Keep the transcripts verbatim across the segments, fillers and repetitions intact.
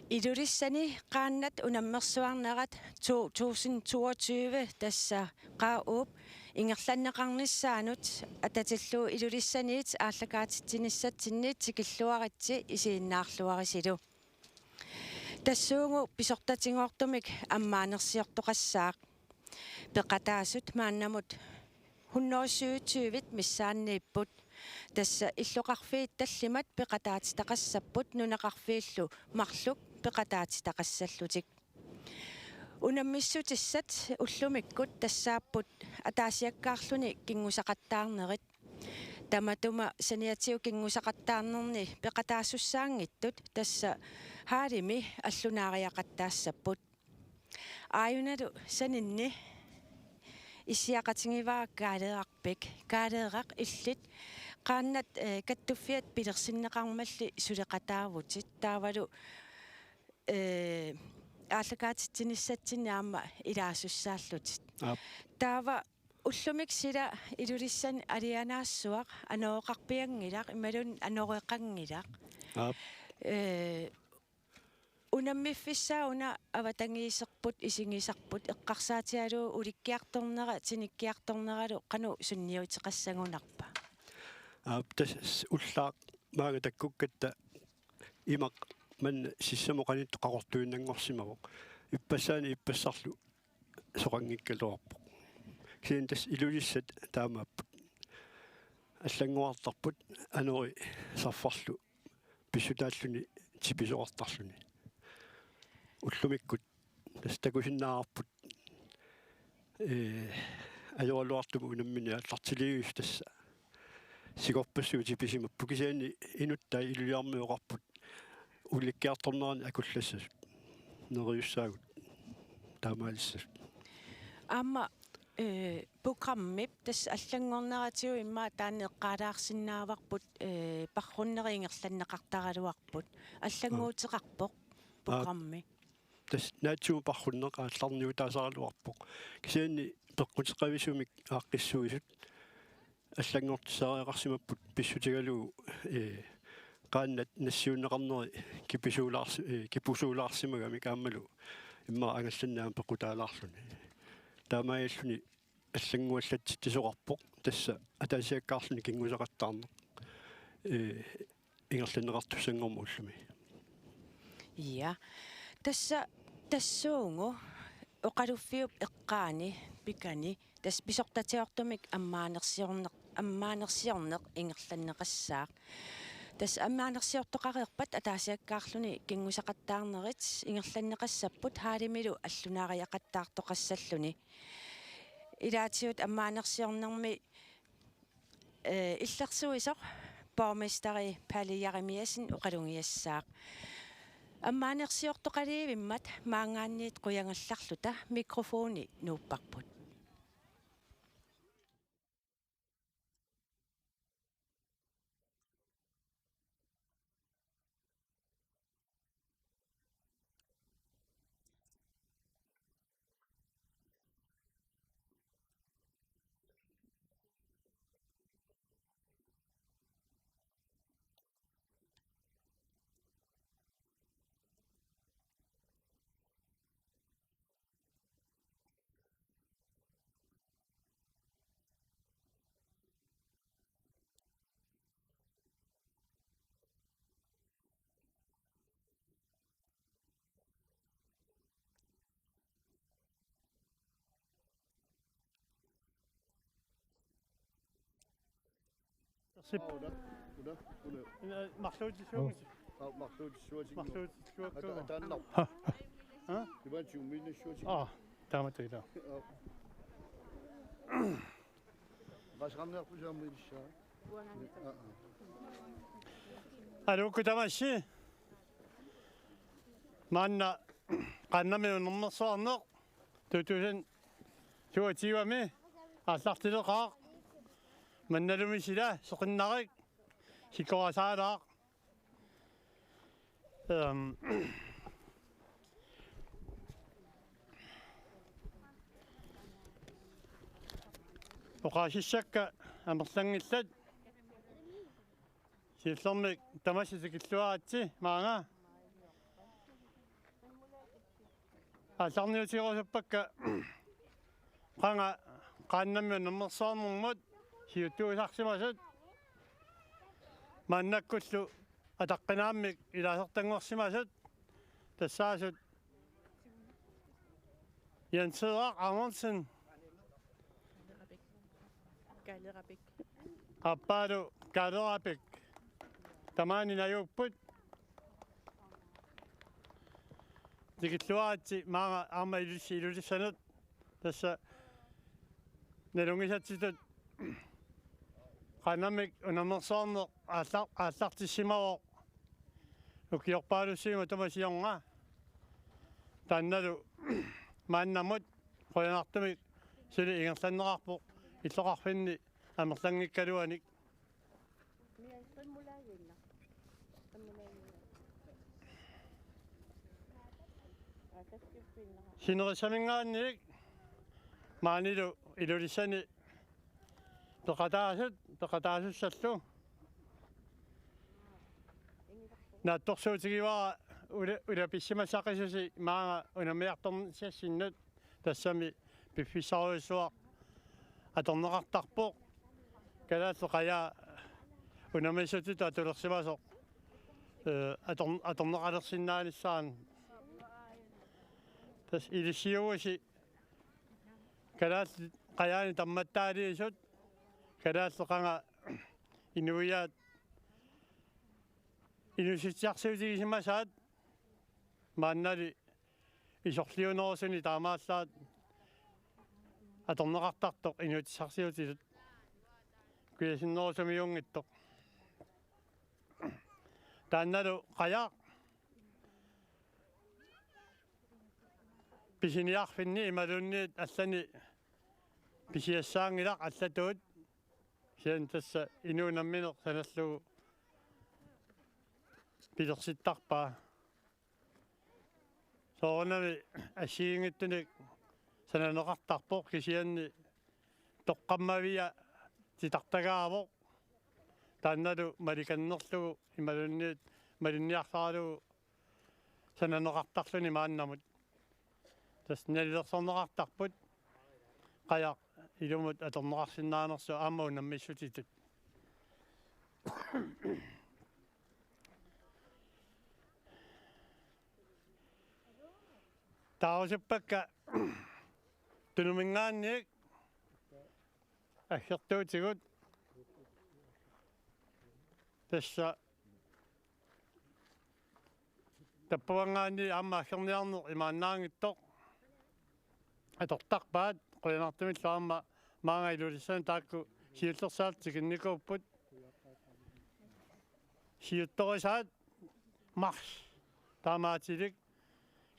Ilulissani qaannat unammersuarnerat to tusind toogtyve tassa Q A U-p ingerlanneqarnissaanut atatillugu Ilulissaniit aallakaatitsinissatsinni tikilluaritsi isiginnaarluarisilu. Tassuugu pisortatigoortumik ammaanersiortoqassaaq. Peqataasut maannamut hundrede syvogtyve missaanniipput. Tassa illoqarfiit tallimat peqataatitaqassapput nunaqarfiillu marluk peqataatitaqassallutik. Unammissutissat ullumikkut tassaapput ataasiakkaarluni kinngusaqattaarnerit. Tamatuma saniatigut kinngusaqattaarnerni peqataasussaanngitsut tassa hallimi allunaariaqattaassapput. Aajunalu saninni issiaqatigivara Kaaleerarpik. Kaaleeraq, illit qaannat, eh, kattuffiat pilersinneqarmalli suleqataavutit taavalu, eh, aallakaatitsinissatsinni aamma ilaasussaallutit. Aap. Taava ullumikkut sila Ilulissani alianaassuaq anoroqarpianngilaq imaluunniit anoreqanngilaq. Aap. Eh, unammiffissaa una avatangiiserput isigisarput eqqarsaatigalugu ulikkiartornera tinikkiartorneralu qanoq sunniuteqassagunarpa? Aap, tassa ullaaq maanga takkukkatta imaq manna sissamut qanittut qaqortuinnanngorsimavoq. Ippassaani ippassarlu soqanngikkaluarpoq. Kisianni tassa Ilulissat taamaapput. Allanngorartarput anori sarfarlu pissutaalluni tipisoqartarluni. Ullumikkut tassa takusinnaavarput, ee, ajoraluartumik unammineq aallartiliivisu tassa sikorpassuit tipisimapput kisianni inuttai iluliarmioqarput ulikkiartornerani akullassasut. Neriussaagut taamaalissasut. Aamma, eh, programmip tassa allanngorneratigut immaqa taanna eqqaalaarsinnaavarput, eh, parrunnerit ingerlanneqartaraluarput. Allannguuteqarpoq programmi. Tassa naatsumik parrunneq aallarniutaasaraluarpoq. Kisianni peqquteqavisumik aaqqissuisut allanngortissariaqarsimapput pissutigalugu, ee, qaannat nassiunneqarneri kipisuulaarsi-, ee, kipusuulaarsimagamik aammalu immaqa angallanneq aamma pequtaalaarluni. Taamaalilluni allannguallatsitsisoqarpoq tassa ataasiakkaarluni kinngusaqattaarneq, ee, ingerlanneqartussanngormat ullumi. Ja. Tassa tassuugu oqaluffiup eqqaani pikani tassa pisortatigoortumik ammaanersiorneq, ammaanersiorneq ingerlanneqassaaq. Tassa ammaanersiortoqareerpat ataasiakkaarluni kinngusaqattaarnerit ingerlanneqassapput hallimilu allunaariaqattaartoqassalluni. Ilaatigut ammaanersiornermi, eh, illersuisoq borgmesteri Palle Jeremiassen oqalugiassaaq. Ammaanersiortoqaliivimmat maanngaanniit qujagallarluta mikrofoni nuupparput. Sip. Una, una, una. Ina, marluutissuunngitsoq. Aa, marluutissuatiginngilara. Marluutissuakka. Ata-, ataannarpoq. Ha? Ha? Ivan tyumiinnassuatiginngilara. Aa, taamatut ilaa. Aa. Qasarniarput saammilissaa. Aa, aa. Aluukkut tamassi. Maanna qaannami unammersuarneq to tusind toogtyve-mi aallartileqaaq. Mannalumi sila seqinnarik sikorasaalaaq. Ehm, oqaasissakka amerlanngillat. Siullermik tamassi tikilluaritsi maanga. Aallarniutigerusuppakka qanga qaannammi unammersuarnermut siuttuusarsimasut maannakkullu ataqqinaammik ilaasortanngorsimasut tassaasut Jens Frederik Amundsen, Kalerapik. Aappaalu Kalerapik. Tamaani najuupput. Tikilluaritsi maanga aamma Ilulis-, Ilulissanut. Tassa nalunngisatsitut qaannamik unammersuarneq aalla-, aallartissimavoq. Ukiorpaalussuit matuma siorna. Taannalu maannamut qujanartumik suli ingerlanneqarpoq illoqarfinni amerlanngikkaluanik. Sinerissaminngaanniit maanilu Ilulissani peqataasut, peqataasussallu. Naatsorsuutigivara ula-, ulapissimassaqisusi maanga unammiartornissassinnut, tassami piffissarujussuaq atorneqartarpoq. Kalaallit Qajaat unammissutitut atulersimasoq, ee, ator-, atorneqalersinnaanissaanut. Tassa ilissiuusi Kalaallit Qajaani tammattaaliisut, kalaallit qanga inuiaat inuussutissarsiutigisimasaat maannali isorliunerusuni taamaallaat atorneqartartoq inuutissarsiutitut kujasinnerusumiuunngitsoq. Taannalu qajaq pisiniarfinni imaluunniit allani pisiassaanngilaq allatuut. Kisianni tassa inuup nammineq sanallugu pilersittarpaa. Soorunami assigiinngitsunik sananeqartarpoq, kisianni toqqammavia titartagaavoq. Taannalu malikannerlugu imaluunniit malinniarsaralugu sananeqartarluni maannamut. Tassa nalilersorneqartarput qajaq ilumut atorneqarsinnaanersoq aamma unammissutitut. Taarusuppakka tunuminngaanniit aggertuutigut. Tassa tappavanngaanniit aamma aggerniarneq imaannaanngitsoq atortarpaat, qujanartumillu aamma maanga Ilulissanut taakku siullersaat tikinnikuupput. Siuttorisaat marts taamaatilik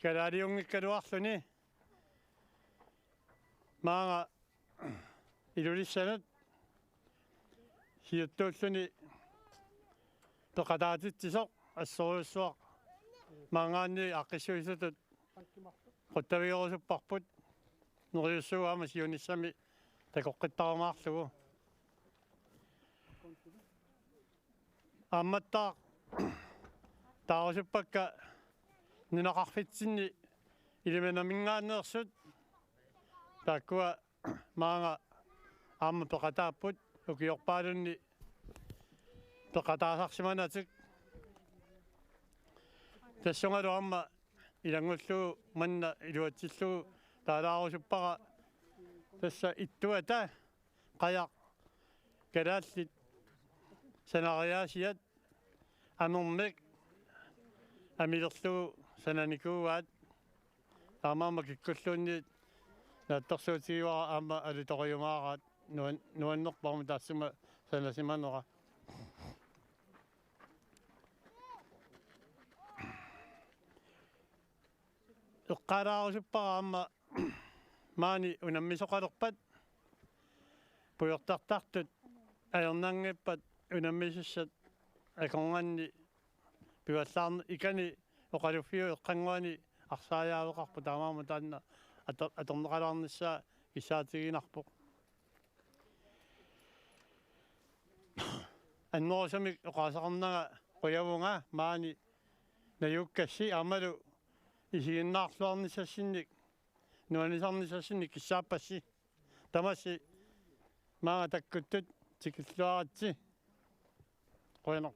kalaaliunngikkaluarluni maanga Ilulissanut siuttuulluni peqataatitsisoq assorujussuaq maanngaanniit aaqqissuisutut quttavigerusupparput, neriussuup aamma siunissami takoqqittarumaarlugu. Aammattaaq taarusuppakka nunaqarfitsinni ilimanaminngaanneersut, taakkua maanga aamma peqataapput ukiorpaalunni peqataasarsimanatik. Tassungalu aamma ilanngullugu manna iluatsillugu taalaarusuppara tassa ittuata qajaq kalaallit sanariaasiat amermik amilerlugu sananikuuaat. Taamaammat kikkulluunniit naatsorsuutigivara aamma alutoriumaaraat nuan-, nuannerpoq aamma taassuma sanasimanera. Eqqaalaarusuppara aamma maani unammisoqalerpat pujortartartut ajornanngippat unammisussat akornanni pivallaarn-, ikani oqaluffiup eqqannguani arsaajaaveqarpoq, taamaammat taanna ator-, atorneqalaarnissaa kissaatiginarpoq. Annerusumik oqaaseqarnanga qujavunga maani najuukkassi aammalu Isiginnaarluarnissassinnik, nuannisarnissassinnik kissaappassi. Tamassi maanga takkuttut tikilluaritsi. Qujanaq.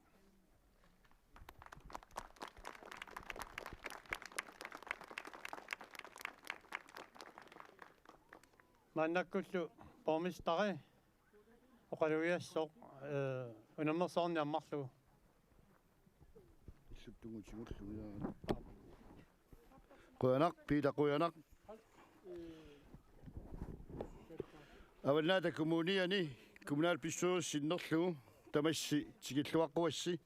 Maannakkullu borgmesteri oqalugiassaaq, eh, unammersuarnik ammarlugu. Issuttungutigullu. Qujanaq, Peter, qujanaq. Avannaata Kommuniani kommunalbestyrelsi sinnerlugu tamassi tikilluaqquassi.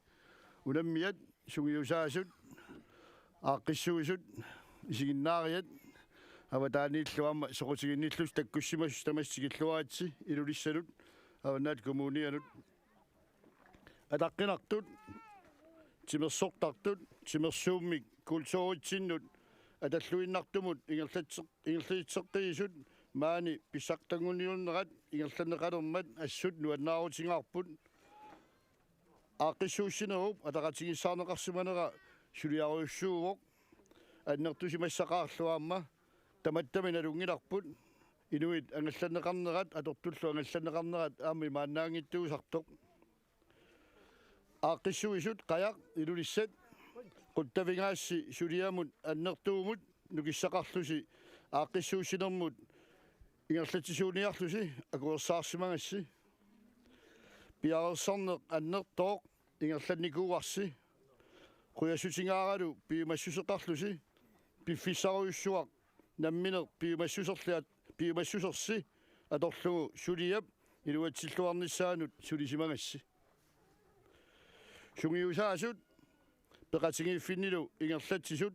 Unammiat, sungiusaasut, aaqqissuisut, isiginnaariat, avataaniillu aamma soqutiginnillusi takkussimasut tamassi tikilluaritsi Ilulissanut, Avannaata Kommunianut. Ataqqinartut, timersortartut, timersuummik kulturitsinnut, atalluinnartumut ingerlatse-, ingerlatitseqqiisut, maani pissartannguniunnerat ingerlanneqalermat assut nuannaarutingaarput. Aaqqissuussinerup ataqatigiissaarneqarsimanera suliarujussuuvoq, annertusimassaqaarlu aamma tamattami nalunngilarput, inuit angallanneqarnerat atortullu angallanneqarnerat aamma imaannaanngitsuusartoq. Aaqqissuisut, qajaq, Ilulissat, quttavigaassi suliamut annertuumut nukissaqarlusi aaqqissuussinermut ingerlatsisuuniarlusi akuersaarsimagassi. Piareersarneq annertooq ingerlannikuuarsi. Qujassutingaaralu piumassuseqarlusi, piffissarujussuaq nammineq piumassuserli at-, piumassusersi atorlugu suliap iluatsilluarnissaanut sulisimagassi. Sungiusaasut peqatigiiffinnilu ingerlatsisut,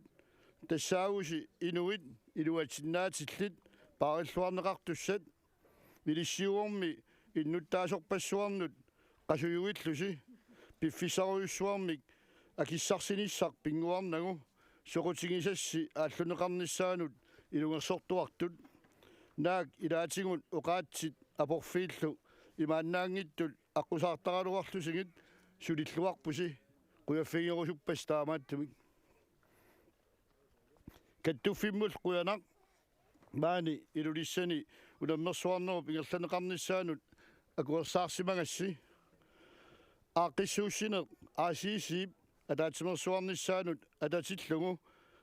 tassaavusi inuit iluatsinnaatillit paarilluarneqartussat, ilissiuormi innuttaasorpassuarnut qasujuillusi, piffissarujussuarmik akissarsinissaq pinnguarnagu, soqutigisassi aallunneqarnissaanut ilungersortuartut. Naak ilaatigut oqaatsit aporfiillu imaannaanngitsut aqqusaartaraluarlusigit sulilluarpusi, qujaffigerusuppassi taamaattumik. Kattuffimmut qujanaq, maani Ilulissani unammersuarnerup ingerlanneqarnissaanut akuersaarsimagassi. Aaqqissuussineq A C C-p ataatsimeersuarnissaanut atatillugu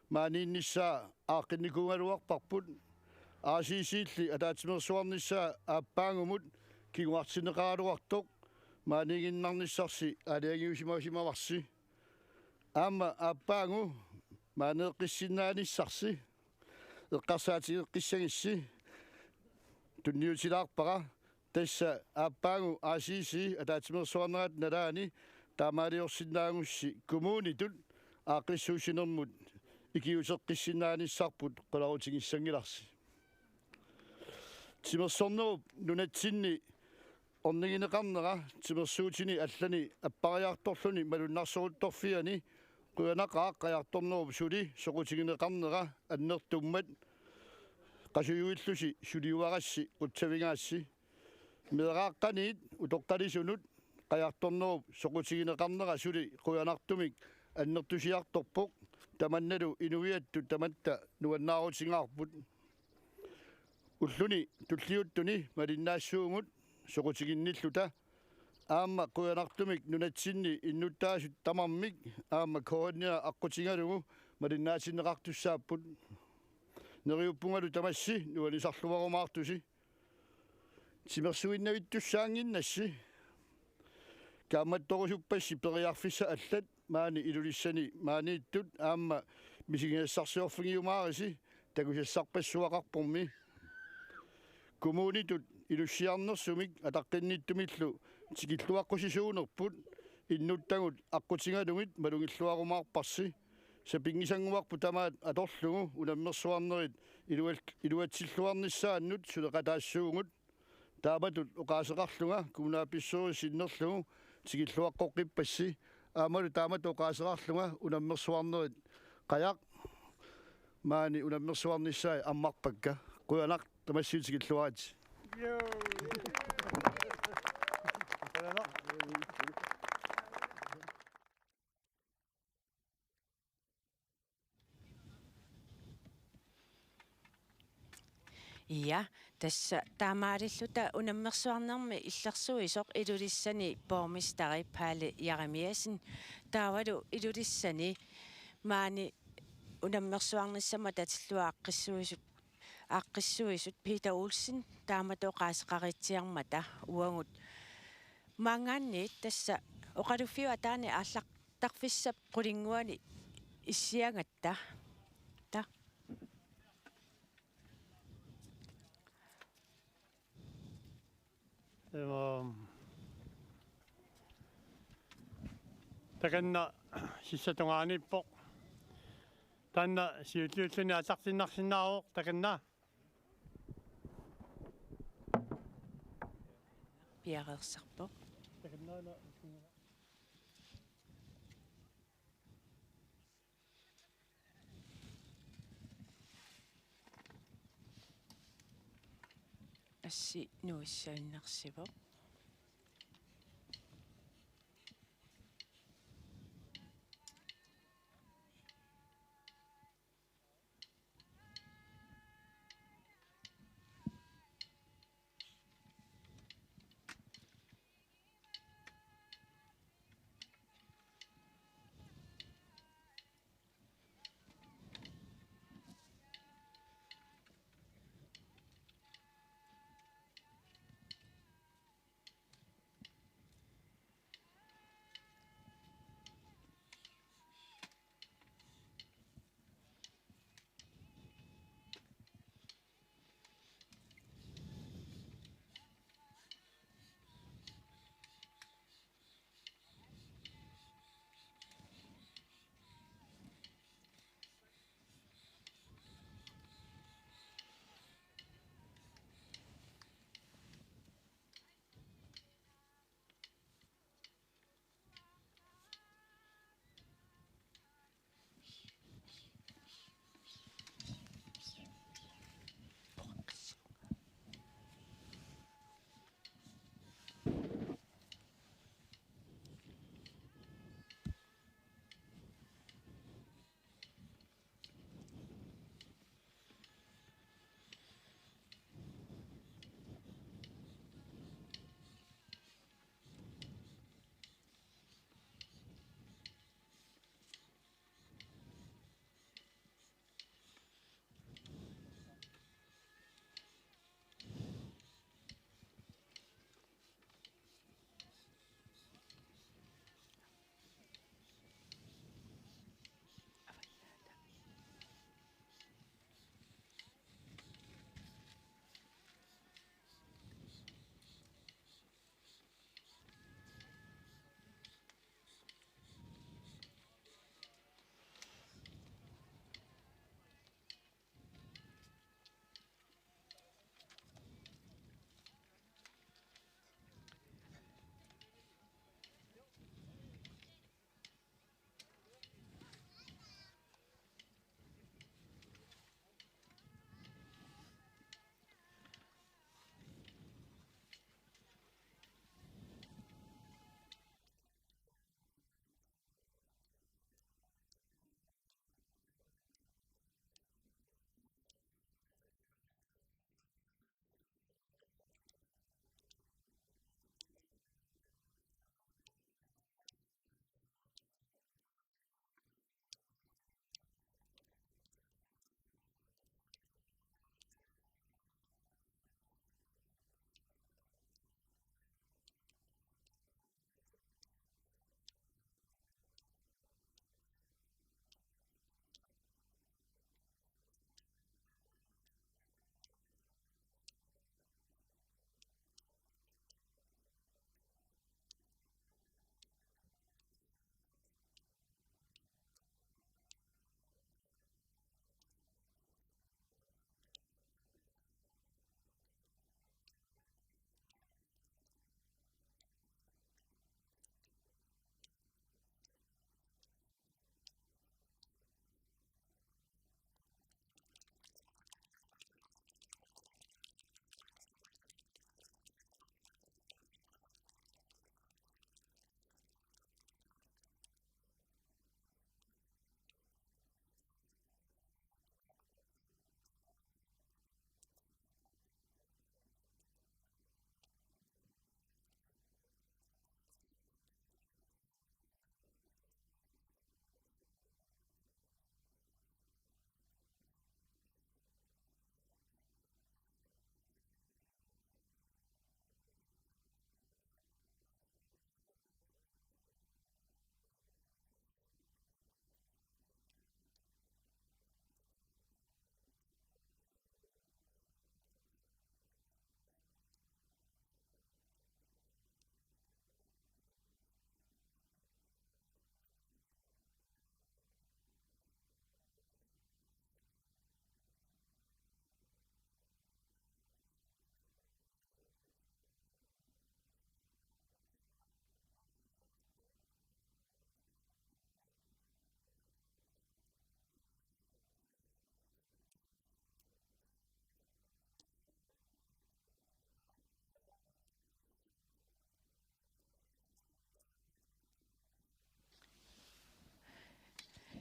maaniinnissaa aaqqinnikuugaluarparput. A C C-lli ataatsimeersuarnissaa aappaagumut kinguartinneqaraluartoq maaniiginnarnissarsi aalajangiusimasimavarsi. Aamma aappaagu maaneeqqissinnaanissarsi eqqarsaatigeqqissagissi tunniutilaarpara. Tassa aappaagu A C C ataatsimeersuarnerata nalaani taamaaliorsinnaagussi kommunitut aaqqissuussinermut ikiuuteqqissinnaanissarput qularutigissanngilasi. Timersornerup nunatsinni ornigineqarnera timersuutini allani appariartorluni malunnarsoruttorfiani qujanaqaaq qajartornerup suli soqutigineqarnera annertummat qasujuillusi suliuarassi qutsavigaassi. Meeraaqqaniit utoqqalisunut qajartornerup soqutigineqarnera suli qujanartumik annertusiartorpoq, tamannalu inuiattut tamatta nuannaarutingaarput. Ulluni tulliuttuni malinnaassuugut soqutiginnilluta, aamma qujanartumik nunatsinni innuttaasut tamarmik aamma K N R aqqutigalugu malinnaatinneqartussaapput. Neriuppungalu tamassi nuannisarluarumaartusi. Timersuinnavittussaannginnassi. Kaammattorusuppassi periarfissat allat maani Ilulissani maaniittut aamma misigisassarsiorfigiumaarisi takusassarpassuaqarpormi. Kommunitut inussiarnersumik ataqqinnittumillu tikilluaqqusisuunerput innuttagut aqqutigalugit malugilluarumaarparsi. Sapinngisannguarput tamaat atorlugu unammersuarnerit iluat-, iluatsilluarnissaannut suleqataassuugut. Taamatut oqaaseqarlunga kommunalbestyrelsi sinnerlugu tikilluaqqoqqippassi. Aammalu taamatut oqaaseqarlunga unammersuarnerit qajaq maani unammersuarnissaat ammarpakka. Qujanaq, tamassi tikilluaritsi. Ja, tassa taamaalilluta unammersuarnermi illersuisoq Ilulissani borgmesteri Palle Jeremiassen taavalu Ilulissani maani unammersuarnissamut atatillugu aaqqissuisut, aaqqissuisut Peter Olsen taamatut oqaaseqaritsiarmata uagut maanngaanniit tassa oqaluffiup ataani aallartarfissap qulinnguani issiagatta. Ta. Ehm, takanna sissap tungaaniippoq. Taanna siulliulluni aallartinnarsinnaavoq takanna. Piareersarpoq. Takanna una. Assi nuissaannarsivoq.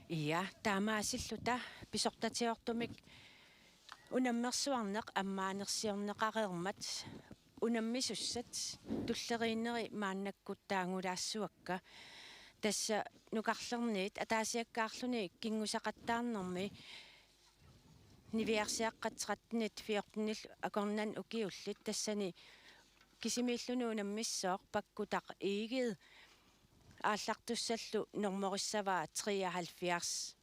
Ja, taamaasilluta pisortatigoortumik unammersuarneq ammaanersiorneqareermat unammisussat tulleriinneri maannakkut taagulaassuakka. Tassa nukarlerniit ataasiakkaarluni kinngusaqattaarnermi niviarsiaqqat tretten fjorten akornanni ukiullit, tassani kisimiilluni unammissooq Pakkutaq Egede aallartussallu normorissavaa treoghalvfjerds.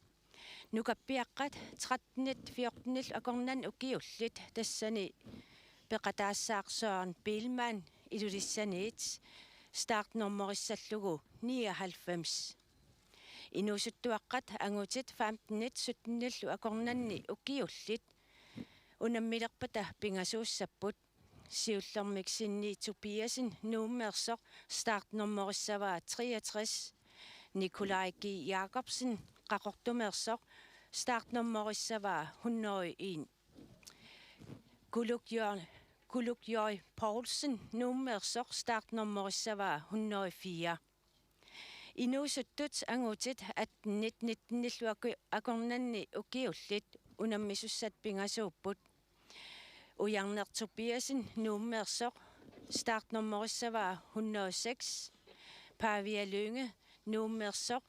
Nukappiaqqat tretten fjorten akornanni ukiullit, tassani peqataassaaq Søren Biilmann Ilulissaniit startnormorissallugu nioghalvfems. Inuusuttuaqqat angutit femten sytten akornanni ukiullit unammilerpata pingasuussapput. Siullermik Sinni Tobiassen Nuummeersoq startnormorissavaa treogtres, Nikolaj G. Jacobsen Qaqortumeersoq startnormorissavaa hundrede og en, Kuluk J. Kuluk J. Poulsen Nuummeersoq startnormorissavaa hundrede og fire. Inuusuttut angutit atten nitten akornanni ukiullit unammisussat pingasuupput. Ujarneq Tobiassen Nuummeersoq startnormorissavaa hundrede og seks, Pavia Lynge Nuummeersoq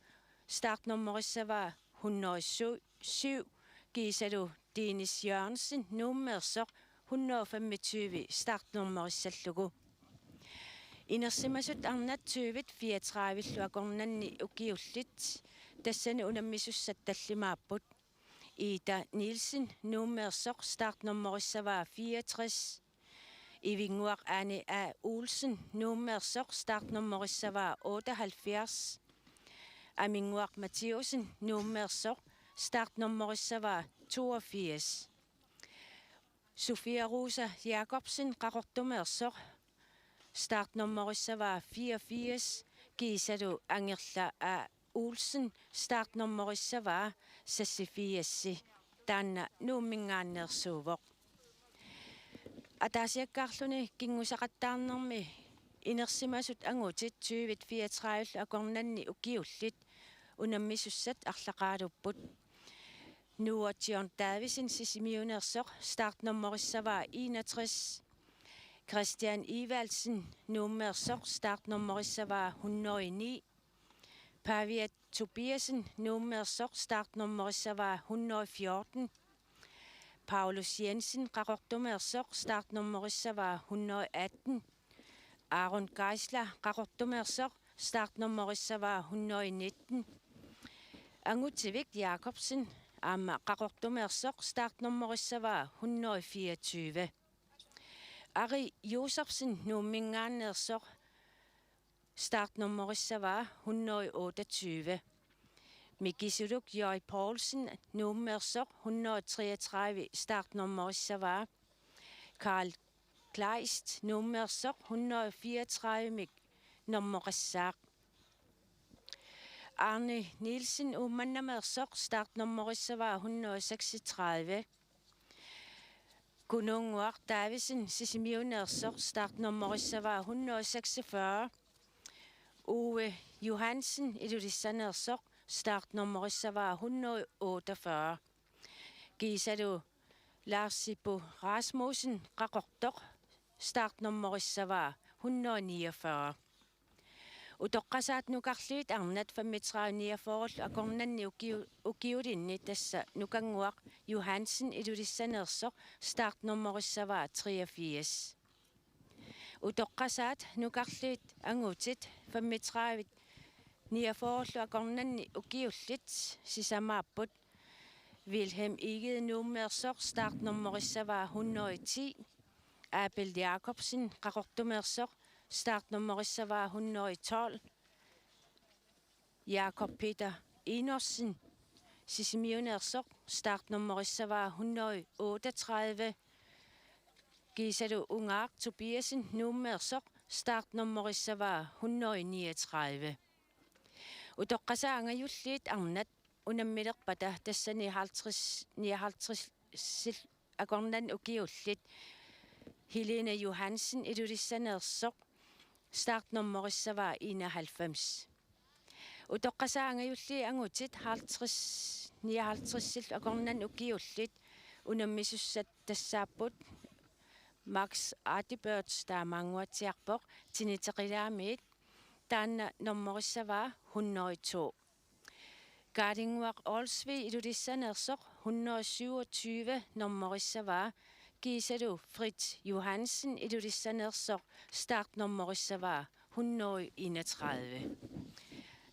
startnormorissavaa hundrede og syv, kiisalu Dennis Jørgensen Nuummeersoq hundrede og femogtyve startnormorissallugu. Inersimasut arnat tyvet fireogtredive akornanni ukiullit, tassani unammisussat tallimaapput. Ida Nielsen Nuummeersoq startnormorissavaa fireogtres, Ivinnguaq Ane A. Olsen Nuummeersoq startnormorissavaa otteoghalvfjerds, Aminnguaq Mathiussen Nuummeersoq startnormorissavaa toogfirs, Sofia Rosa Jacobsen Qaqortumeersoq startnormorissavaa fireogfirs, kiisalu Angerla A. Olsen startnormorissavaa seksogfirs. Taanna Nuumminngaanneersuuvoq. Ataasiakkaarluni kinngusaqattaarnermi inersimasut angutit tyvet fireogtredive akornanni ukiullit unammisussat arlaqaalupput. Noah John Davidsen Sisimiuneersoq startnormorissavaa enogtres, Christian Evaldsen Nuummeersoq startnormorissavaa hundrede og ni, Pavia Tobiassen Nuummeersoq startnormorissavaa hundrede og fjorten, Paulus Jensen Qaqortumeersoq startnormorissavaa hundrede og atten, Aaron Geisler Qaqortumeersoq startnormorissavaa hundrede og nitten, Angutivik Jacobsen aamma Qaqortumeersoq startnormorissavaa hundrede og fireogtyve, Ari Josefsen Nuumminngaanneersoq startnormorissavaa hundrede og otteogtyve, Mikisuluk J. Poulsen Nuummeersoq hundrede og treogtredive startnormorissavaa, Karl Kleist Nuummeersoq hundrede og fireogtredive-mik normoqassaaq, Arne Nielsen Uummannaameersoq startnormorissavaa hundrede og seksogtredive, Kunuunnguaq Davidsen Sisimiuneersoq startnormorissavaa hundrede og seksogfyrre, Uwe Johansen Ilulissaneersoq startnormorissavaa hundrede og otteogfyrre, kiisalu Lars Sippo Rasmussen Qaqortoq startnormorissavaa hundrede og niogfyrre. Utoqqasaat nukarliit arnat femogtredive niogfyrre akornanni ukiu-, ukiulinni, tassa Nukannguaq Johansen Ilulissaneersoq startnormorissavaa treogfirs. Utoqqasaat nukarliit angutit femogtredive niogfyrre akornanni ukiullit sisamaapput: Wilhelm Egede Nuummeersoq startnormorissavaa hundrede og ti, Abel Jacobsen Qaqortumeersoq startnormorissavaa hundrede og tolv, Jakob Peter Enoksen Sisimiuneersoq startnormorissavaa hundrede og otteogtredive, kiisalu Ungaaq Tobiassen Nuummeersoq startnormorissavaa hundrede og niogtredive. Utoqqasaat angajulliit arnat unammilerpata, tassani halvtreds, nioghalvtreds akornanni ukiullit, Helene Johansen Ilulissaneersoq startnormorissavaa enoghalvfems. Utoqqasaat angajulliit angutit halvtreds, nioghalvtredsillu akornanni ukiullit unammisussat tassaapput Max Adelbert, taamaannguatsiarpoq, Tiniteqilaamiit, taanna normerissavaa hundrede og to. Kaalinnguaq Olsvig Ilulissaneersoq hundrede syvogtyve normerissavaa, kiisalu Fritz Johansen Ilulissaneersoq startnormerissavaa hundrede enogtredive.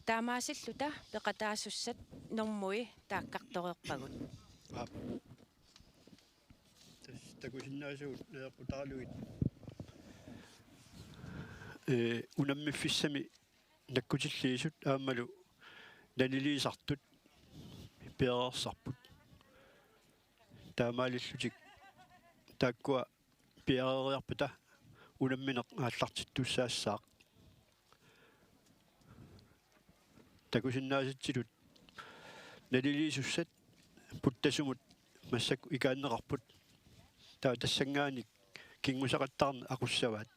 Taamaasilluta peqataasussat normui taakkartoreerpagut. Aap. Tassa takusinnaasugut najoqqutaralugit, ee, unammiffissami nakkutilliisut aammalu naliliisartut piareersarput. Taamaalillutik taakkua piareeriarpata unammineq aallartittussaassaaq. Takusinnaasatsinut naliliisussat puttasumut massakkut ikaanneqarput. Taava tassanngaanniit kinngusaqattaarneq aqussavaat.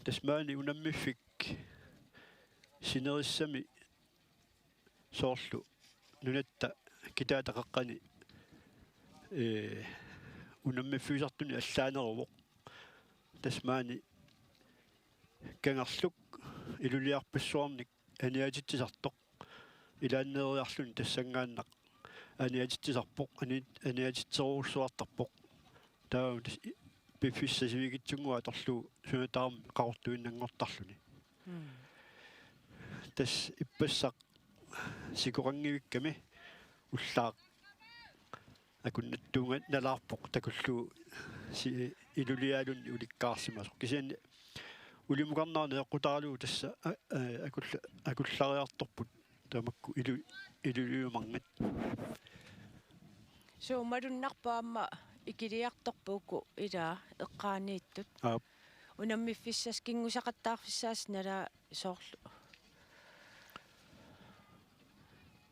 Tassa maani unammiffik sinerissami soorlu nunatta kitaata qaqqani, ee, unammiffiusartuni allaaneruvoq. Tassa maani kangerluk iluliarpassuarnik aniatitsisartoq. Ilaanneeriarluni tassanngaannaq aniatitsisarpoq, ani-, aniatitserujussuartarpoq. Taava tassa i-, piffissaq sivikitsunnguaq atorlugu suna tamarmi qaqortuinnanngortarluni. Mm. Tassa ippassaq sikoqanngivikkami ullaaq akunnattuunngalaarpoq takullugu si-, iluliaalunni ulikkaarsimasoq. Kisianni ulimukarnera najoqqutaralugu tassa, a-, a-, akulla-, akullariartorput tamakku ilu-, iluliumanngit. Suu, malunnarpoq aamma ikiliartorput uku ilaa eqqaaniittut. Aap. Unammiffissasoq, kinngusaqattaarfissasoq nalaa soorlu.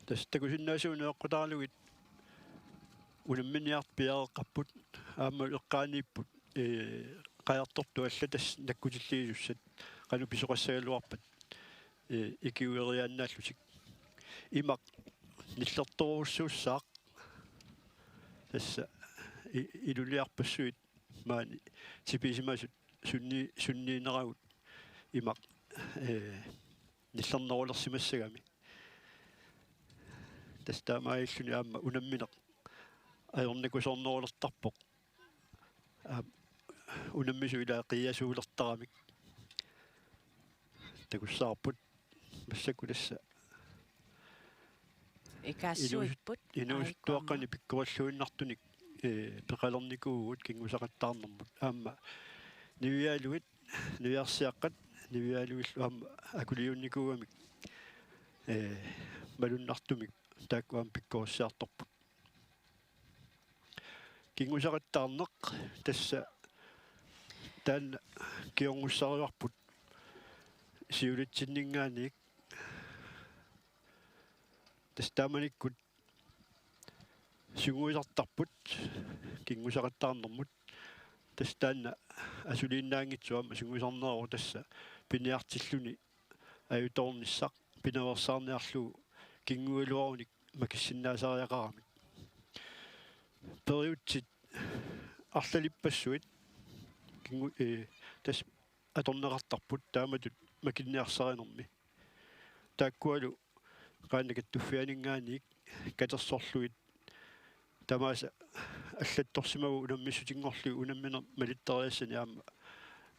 Tassa takusinnaasugut najoqqutaralugit unamminiartut piareeqqapput aamma eqqaaniipput, ee, qajartortut allat tassa nakkutilliisussat qanoq pisoqassagaluarpat, ee, ikiueriaannaallutik. Imaq nillertorujussuussaaq. Tassa i-, iluliarpassuit maani tipisimasut sunni-, sunniineragut imaq, ee, nillernerulersimassagami. Tassa taamaalilluni aamma unammineq ajornakusoornerulertarpoq. Aap, unammisut ilaa qiiasuulertaramik takussavarput massakkut tassa. Ikaassuipput. Inuusut-, inuusuttuaqqanik, aajukua aamma, pikkorilluinnartunik, ee, peqalernikuuvugut kinngusaqattaarnermut. Aamma niviaaluit, niviarsiaqqat niviaaluillu aamma akuliunnikuugamik, ee, malunnartumik taakku aamma pikkorissiartorput. Kinngusaqattaarneq tassa taanna kingornussarivarput siulitsinninngaanniit. Tassa taamanikkut sungiusartarput kinngusaqattaarnermut. Tassa taanna asuliinnaanngitsoq aamma sungiusarneruvoq tassa piniartilluni ajutoornissaq pinaveersaarniarlugu kinguiluarunik makissinnaasariaqaramik. Periutsit arlalippassuit kingu-, ee, tassa atorneqartarput taamatut makinniarsarinermi. Taakkualu qaannat kattuffianinngaanniit katersorlugit tamaasa allattorsimavagut unammissutinngorlugit unammineq malittoriassanik aamma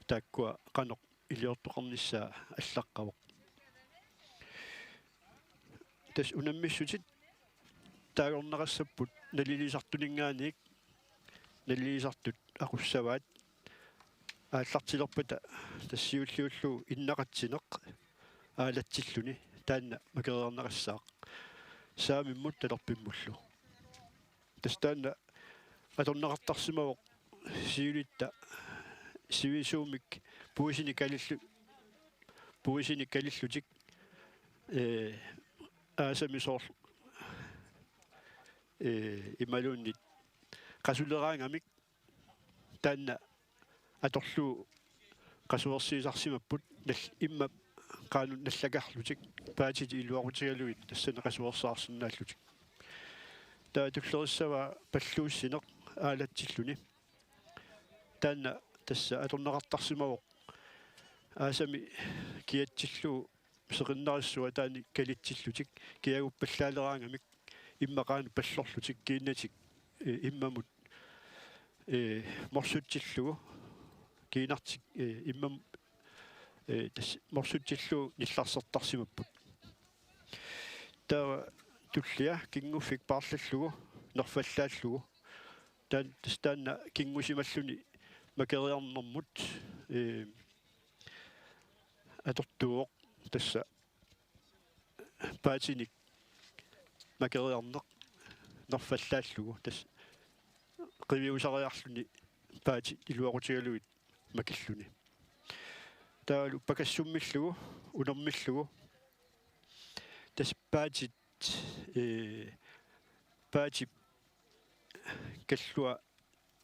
taakkua qanoq iliortoqarnissaa allaqqavoq. Tassa unammissutit taagorneqassapput naliliisartuninngaanniit, naliliisartut aqussavaat, aallartilerpata tassa siulliullugu innaqatsineq aalatsilluni taanna makereerneqassaaq saamimmut talerpimmullu. Tassa taanna atorneqartarsimavoq siulitta sivisuumik puisinik kalillu-, puisinik kalillutik, ee, aasami soorlu, ee, imaluunniit qasuleraangamik taanna atorlugu qasuersiisarsimapput nal-, immaqa qanoq nallakarlutik paatit iluaqutigalugit tassani qasuersaarsinnaallutik. Taava tullerissavaa palluussineq aalatsilluni. Taanna tassa atorneqartarsimavoq aasami kiatsillugu seqinnarissua taani kalitsillutik kiaguppallaaleraangamik immaqa qanoq pallorlutik kiinnatik, eh, immamut, eh, morsutsillugu kiinartik, eh, immam-, eh, tassa morsutsillugu nillarsertarsimapput. Taava tullia kinguffik paarlallugu nerfallaallugu. Taan-, tassa taanna kingusimalluni makeriarnermut, eh, atortuuvoq tassa paatinik makeriarneq nerfallaallugu tassa qiviusariarluni paatit iluaqutigalugit makilluni. Taavalu pakassummillugu, unermillugu. Tassa paatit, eh, paatip kallua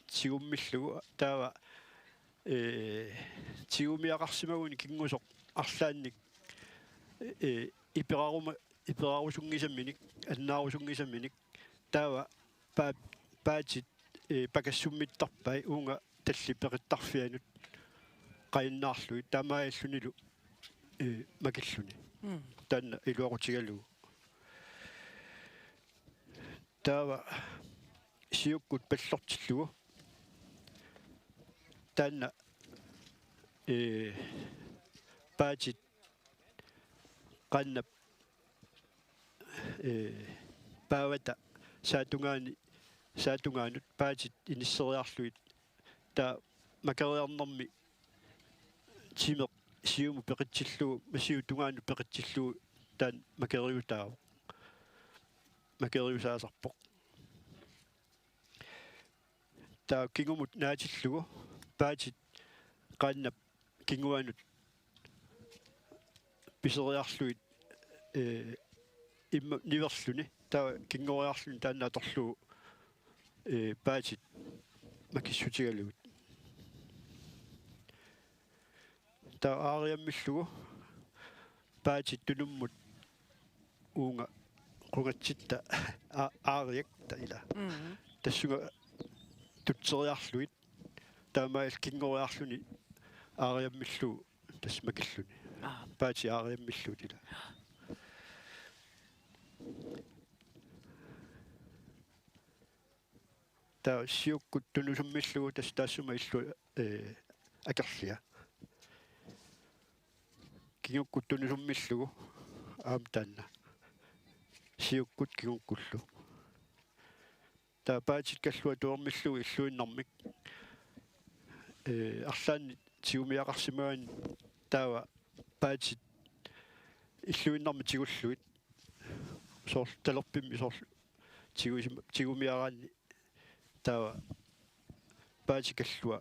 tigummillugu taava, eh, tigumiaqarsimaguni kingusoq arlaannik, eh, iperaruma-, iperarusunngisaminik, annaarusunngisaminik taava paa-, paatit, eh, pakassummittarpai uunga tallit peqittarfianut qajunnaarlugit taamaalillunilu, eh, makilluni. Mm. Taanna iluaqutigalugu. Taava siukkut pallortillugu. Taanna, eh, paatit qaannap, eh, paavata saatungaani, saatungaanut paatit inisseriarlugit taava makeriarnermi timeq siumut peqitsillugu, masiu tungaanut peqitsillugu taanna makeriutaavoq. Makeriusaasarpoq. Taava kingumut naatillugu paatit qaannap kinguanut piseriarlugit, eh, imma niverluni taava kingoriarluni taanna atorlugu, eh, paatit makissutigalugit. Taava aariammillugu paatit tunummut uunga qungatsitta a-, aariakta ila. Mm. Tassunga tutseriarlugit taamaalilluni kingoriarluni aariammillugu tassa makilluni. Aa. Paatit aariammillugit ila. Taava siukkut tunusummillugu tassa taassuma illu, eh, akerlia. Kingukkut tunusummillugu aamma taanna. Siukkut kingukkullu. Taava paatit kallua tuermillugu illuinnarmik. Eh, arlaannik tigumiaqarsimagaanni taava paatit illuinnarmik tigullugit. Soorlu talerpimmik soorlu tigusima-, tigumiaraanni taava paatit kallua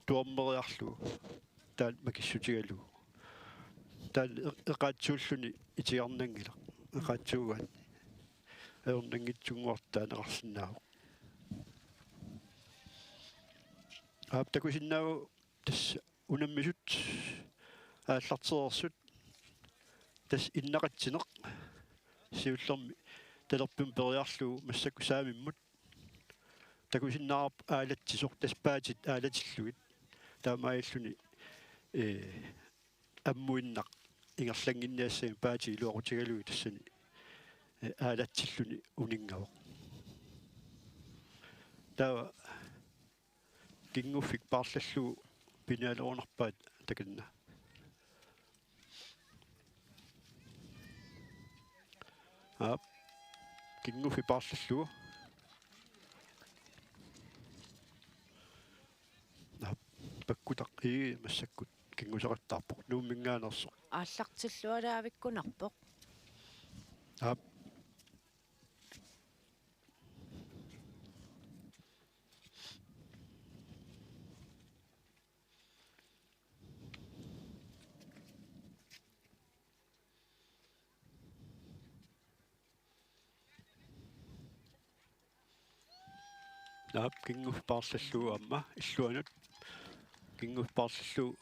tuermeriarlugu taanna makissutigalugu. Taanna eq-, eqaatsuulluni itigarnanngilaq. Eqaatsuugaanni. Ajornanngitsunnguartut taaneqarsinnaavoq. Aap, takusinnaavat tassa unammisut aallartereersut tassa innaqatsineq siullermik talerpimmut periarlugu massakkut saamimmut takusinnaavarput aalatsisoq tassa paatit aalatillugit taamaalilluni, eh, ammuinnaq ingerlannginniassagami paatit iluaqutigalugit tassani, eh, aalatsilluni uninngavoq. Taava kinguffik paarlallugu pinialerunarpaat takanna. Aap. Kinguffik paarlallugu. Aap. Pakkutaq ii massakkut kingusaqattaarpoq. Nuumminngaanneersoq. Aallartillualaavikkunarpoq. Aap. Aap, kinguffik paarlallugu aamma illuanut. Kinguffik paarlallugu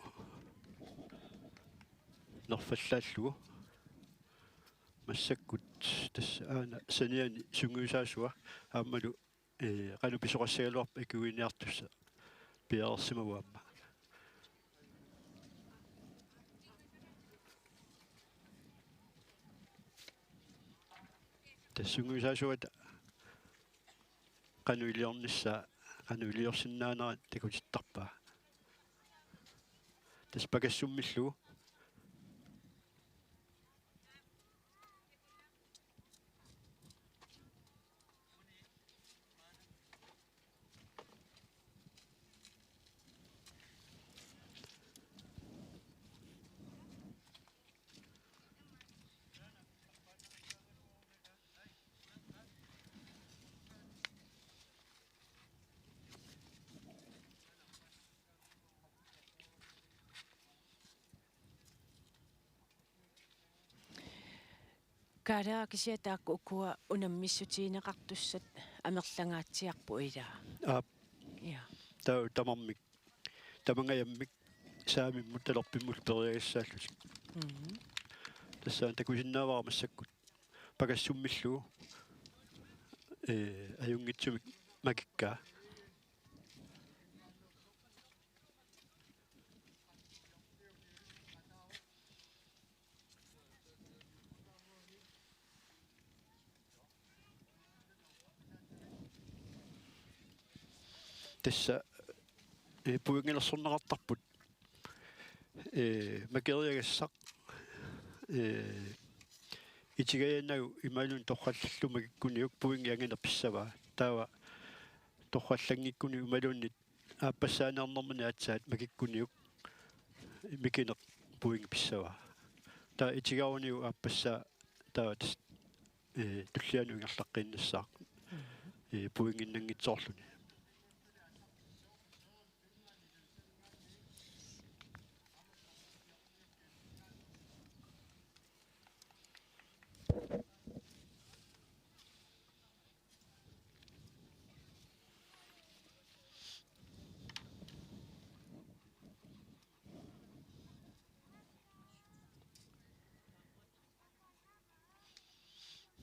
nerfallaallugu. Massakkut tassa aana saniani sungiusaasua aammalu, ee, qanoq pisoqassagaluarpat akuiniartussaq piareersimavoq aamma. Tassa sungiusaasuata qanoq iliornissaa, qanoq iliorsinnaanera takutittarpaa. Tassa pakassummillugu. Kaaleeraq, kisianni taakku ukua unammissutigineqartussat amerlangaatsiarput ilaa. Aap. Ja. Taava tamarmik, tamangajammik saamimmut talerpimmullu periagassaallutik. Mhm. Tassa takusinnaavara massakkut pakassummillugu, ee, ajunngitsumik makikkaa. Tassa, ee, pointilersorneqartarput, ee, makeriagassaq, ee, itigajannagu imaluunniit torrallallugu makikkuniuk pointi angineq pissavaa. Taava torrallanngikkunik imaluunniit aappassaaneernermini aatsaat makikkuniuk mikineq pointi pissavaa. Taava itigaruniuk aappassaa taava tassa, ee, tullianut ingerlaqqiinnassaaq, ee, pointinnanngitsoorluni.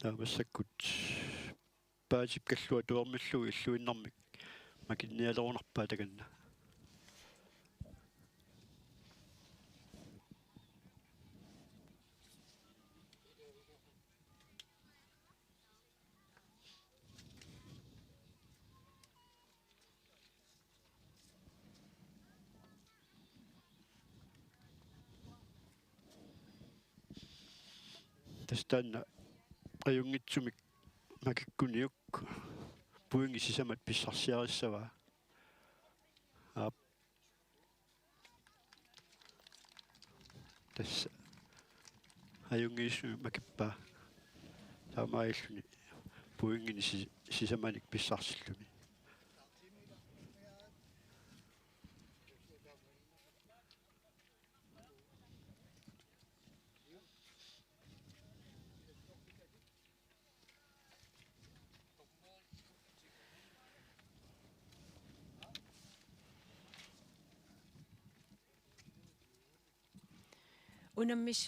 Taava massakkut paasip kalluatuermillugu illuinnarmik makinnialerunarpaa takanna. Tassa taanna ajunngitsumik makikkuniuk pointit sisamat pissarsiarissavaa. Aap. Tassa ajunngiisumik makippaa. Taamaalilluni pointinik si-, sisamanik pissarsilluni.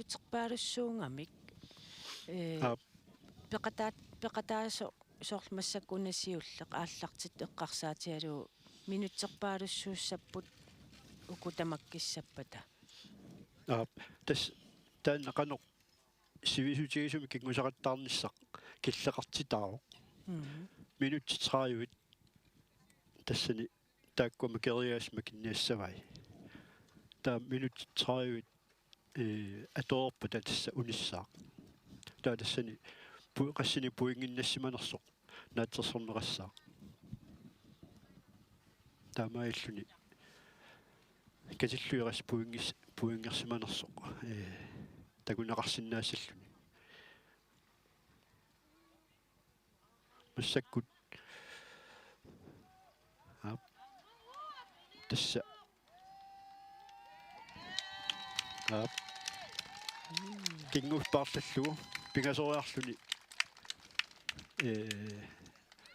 Unammissuterpaalussuugamik, ee, Aap. peqataa-, peqataasoq soorlu massakkut una siulleq aallartittoq eqqarsaatigalugu minutserpaalussuussapput uku tamakkissappata. Aap, tassa taanna qanoq sivisutigisumik kingusaqattaarnissaq killeqartitaavoq. Mhm. Minutsit tredive tassani taakkua makeriagassat makinniassavai. Taava minutsit tredive, ee, atoreerpata tassa unissaaq. Taava tassani pu-, qassinik pointinnassimanersoq naatsorsorneqassaaq. Taamaalilluni katillugit qassit pointis-, pointersimanersoq, ee, takuneqarsinnaassalluni. Massakkut. Aap. Tassa. Aap. Kingusi paarlallugu pingasoriarluni, ee,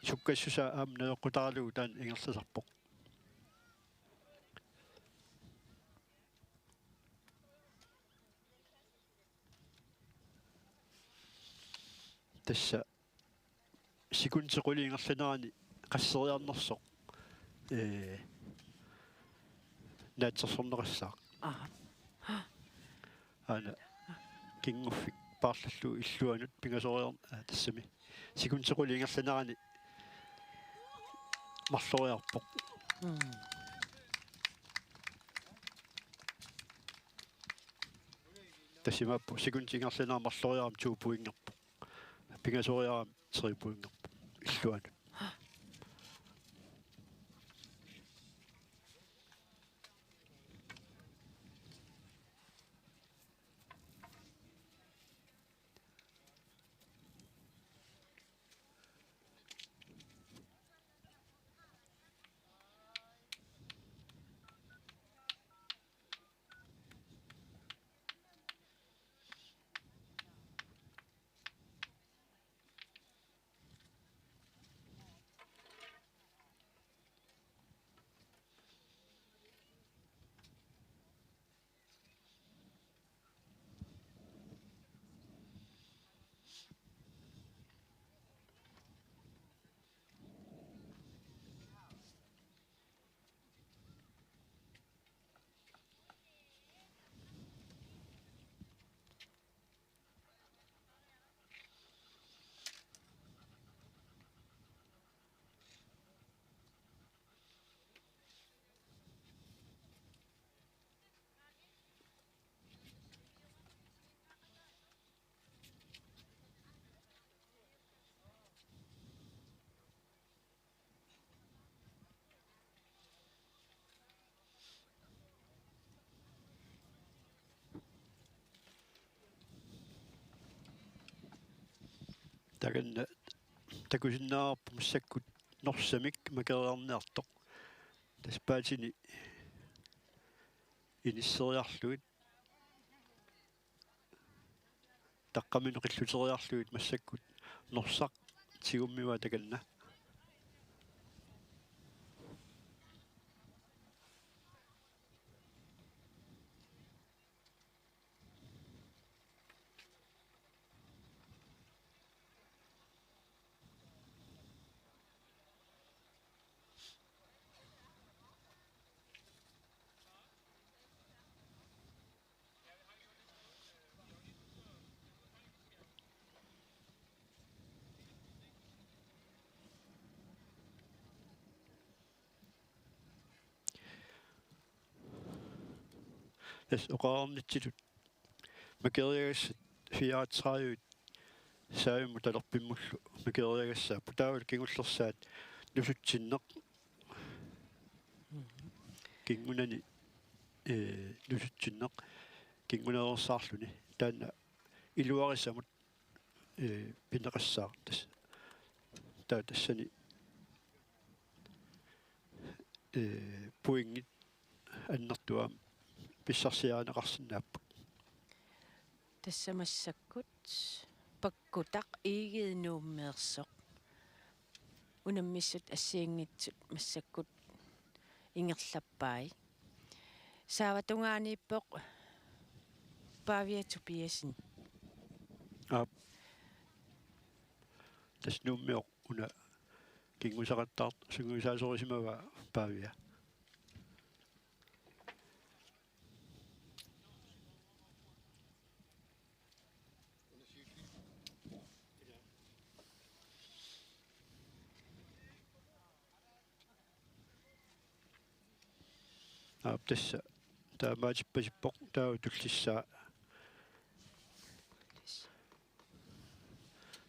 sukkassusaa aamma najoqqutaralugu taanna ingerlasarpoq. Tassa sekundit qulit ingerlaneranni qasseriarnersoq, ee, naatsorsorneqassaaq. Aha. Aana kinguffik paarlallugu illuanut pingasoriar-, aa, tassami. Sekundit qulit ingerlaneranni marloriarpoq. Mm. Tassa imaappoq sekundit ingerlaneranni marloriarami to pointerpoq. Pingasoriarami tre pointerpoq. Illuanut. Takanna takusinnaavarput massakkut Norsamik makeriarniartoq. Tassa paatini inisseriarlugit. Taqqamini qilluteriarlugit massakkut Norsaq tigummivaa takanna. Tassa oqarnitsitut makeriagassat fireogtredive saavimmi talerpimmullu makeriagassaapput. Taavalu kingullersaat nusutsinneq. Kingunani, ee, nusutsinneq kinguneersaarluni. Taanna iluarisamut, ee, pineqassaaq tas-, taava tassani, ee, pointit annertuumik pissarsiarineqarsinnaapput. Tassa massakkut Pakkutaq Egede Nuummeersoq. Unammissut assigiinngitsut massakkut ingerlappai. Saava tungaaniippoq Pavia Tobiassen. Aap. Tassa Nuummioq una kinguseqattaart-, kinguseqattaasorisimagaa Pavia. Aap, tassa taamaatippasippoq taava tullissaa.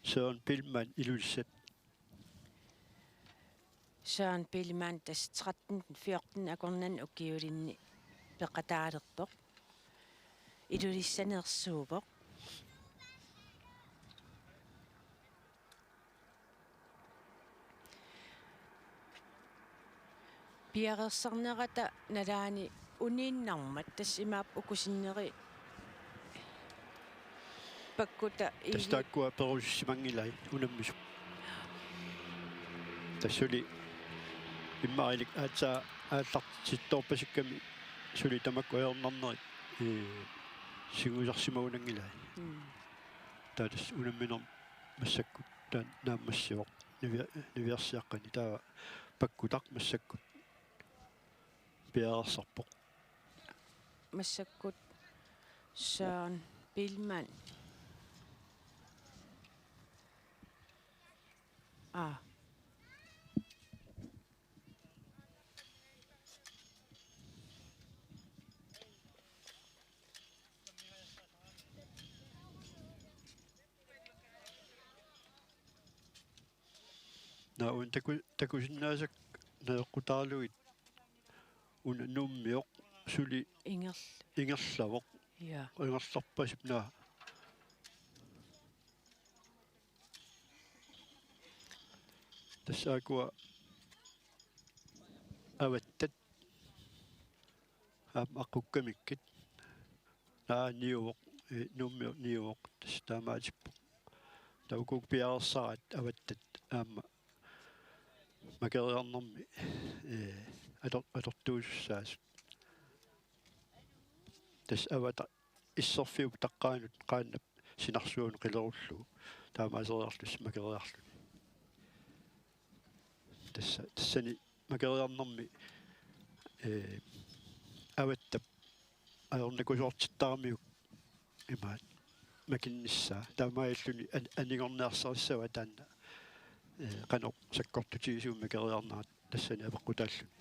Søren Billmann, Ilulissat. Søren Billmann tassa tretten fjorten akornanni ukiulinni peqataalerpoq. Ilulissaneersuuvoq. Piareersarnerata nalaani uniinnarmat, tassa imaappoq uku sinneri Pakkuta. Tassa Egede taakkua perusussimanngilai unammisut. Tassa suli immaqa ilik aatsaat aallartittoorpasikkami suli tamakku ajornarnerit, ee, singusarsimagunanngilai. Mm. Taava tassa unamminermi massakkut taan-, naammassivoq nivi-, niviarsiaqqani, taava Pakkutaq massakkut piareersarpoq. Massakkut Søren Billmann. Aa. Naa, una taku-, takusinnaasakka najoqqutaarlugit una Nuummioq suli Ingerl-. Ingerlavoq. Ja. Ingerlarpasippoq, naa. Tassa ukua avattat aamma aqqukkamikkit. Naa, niuvoq, eh, Nuummioq niuvoq, tassa taamaatippoq. Taava ukua piareersaraat avattat aamma makeriarnermi, eh, ator-, atortuusussaasut. Tassa avata isserfiup taqqaanut qaannap sinarsuanut qilerullugu taamaaseriarlusi makeriarluni. Tassa, tassani makeriarnermi, eh, avattap ajornakusoortittaramiuk imaat makinnissaa. Taamaalilluni an-, anigorniarsarissavaa taanna, eh, qanoq sakkortutigisumik makeriarnerat tassani apeqqutaalluni.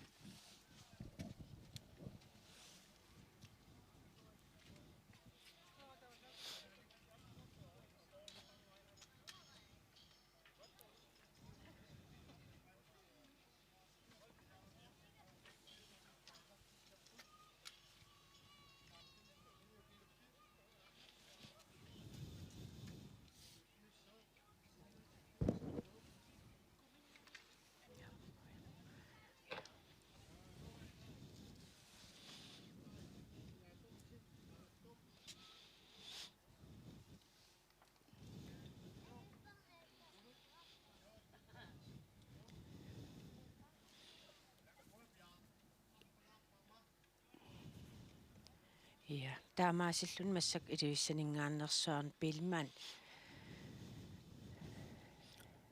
Ja, taamaasilluni massakkut Ilulissaninngaanneersoq Billmann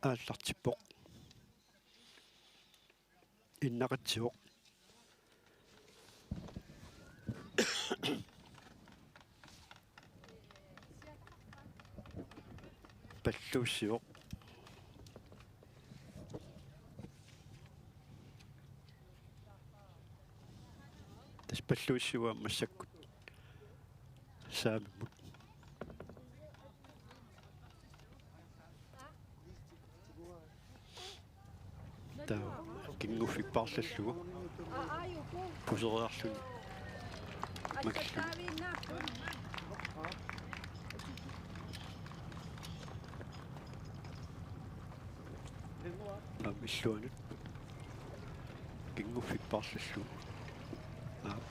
aallartippoq. Innaqatsivoq. Palluussivoq. Tassa palluussivaa massakkut saamimmut. Taava kinguffik paarlallugu. Puseriarluni. Makilluni. Aamma illuanut. Kinguffik paarlallugu. Aap.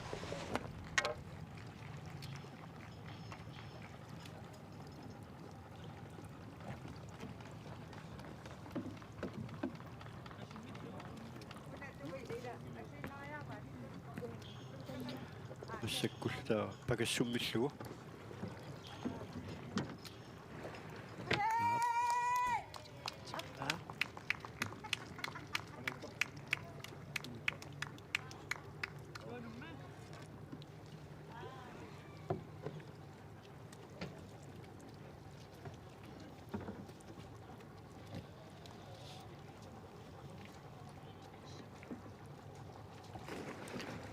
Massakkullu taava pakassummillugu.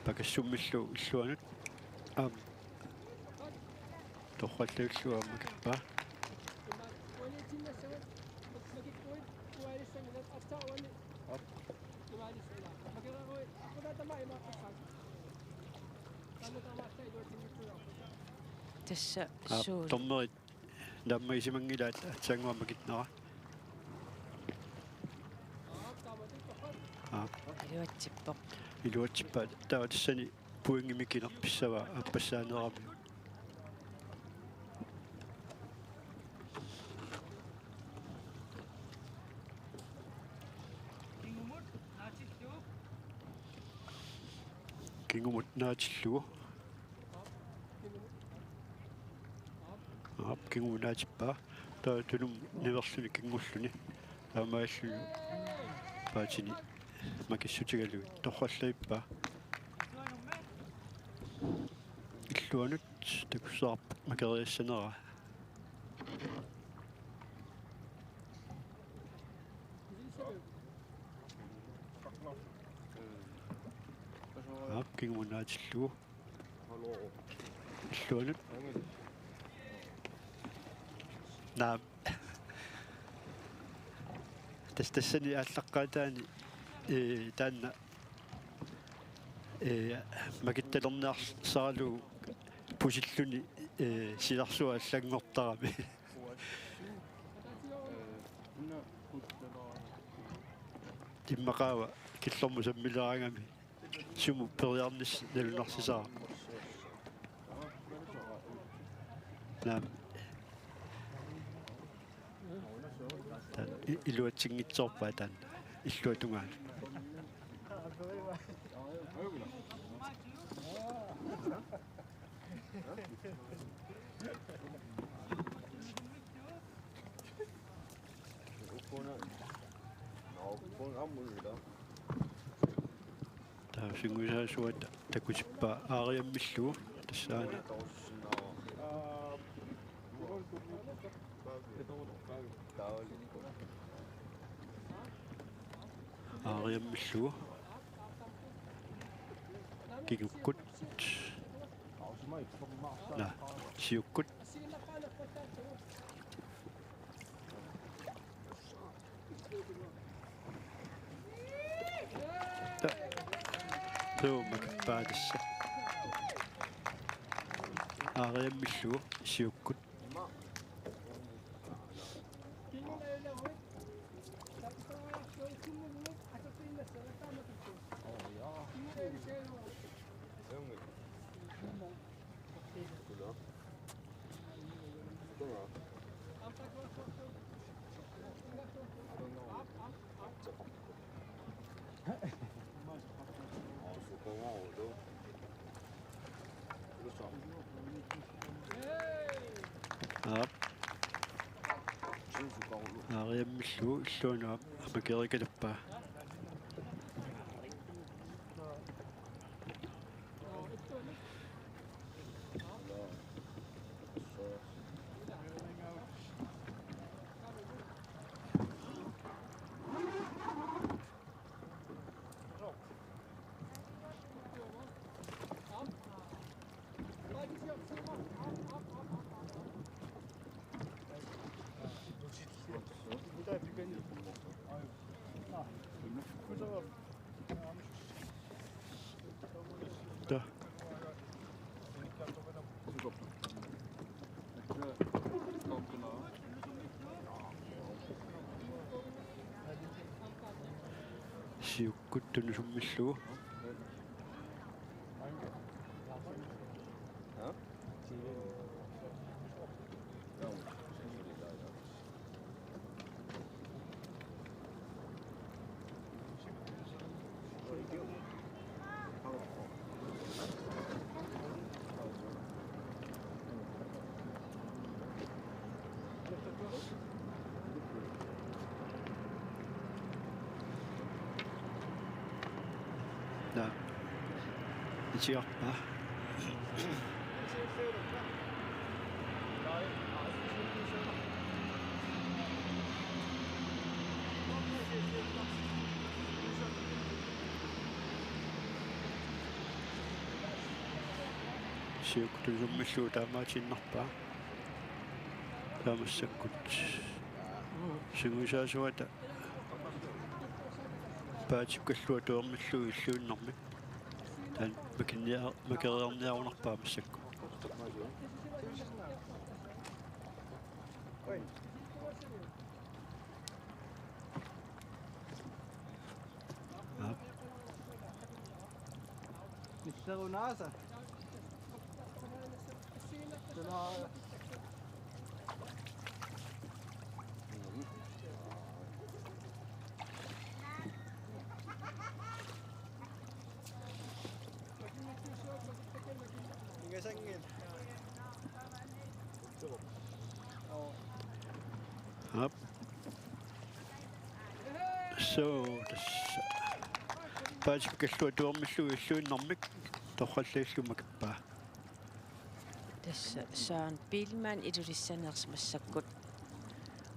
Pakassummillugu illuanut. Aamma. Torrallallugu aamma kippaa. Tassa. Aap, suut. Dommerit naammagisimanngillat aatsaannguaq makinnera. Aap. Iluatsippoq. Iluatsippaat, taava tassani pointi mikineq pissavaa aappassaaneramiuk. Kingumut naatillugu. Aap, kingumut naatippaa. Taava Tunumi niverluni kingulluni. Taamaalilluni paatini makissutigalugit torrallavippaa. Illuanut takussavarput makeriassaneraa. Aap, kingumut naatillugu. Illuanut. Naamik. Tas-, tassani aallaqqaataani, ee, taanna, ee, makittalerniarsaralugu pusilluni, ee, silarsuaq allanngortarami. Immaqaava killormut sammileraangami sumut periarnissaq nalunarsisaraa. Naamik. Taanna i-, iluatsinngitsoorpaa taanna illuatungaanut. Taava sungiusaasuata takutippaa aariammillugu tassaana. Aariammillugu. Kingukkut. Naa, siukkut. Tuumak paatissa. Aariammillugu siukkut. Aap. Aariammillugu illuanut aamma makiarikalappaa. Taa. Siukkut tunusummillugu. Naa. Itigarpaa. Siukkut tunusummillugu taamaatiinnarpaa. Taava massakkut sungiusaasuata paatip kalluatuermillugu illuinnarmik. Taanna makinnia-, makeriarniarunarpaa massakkut. Aap. Misserunaasa. Ingasangit. Oo. So, tassa Paatip Kalluatuormillu illuinnarmik torrallagillu makippaa. Tassa Søren Biilmann Ilulissaneersoq massakkut.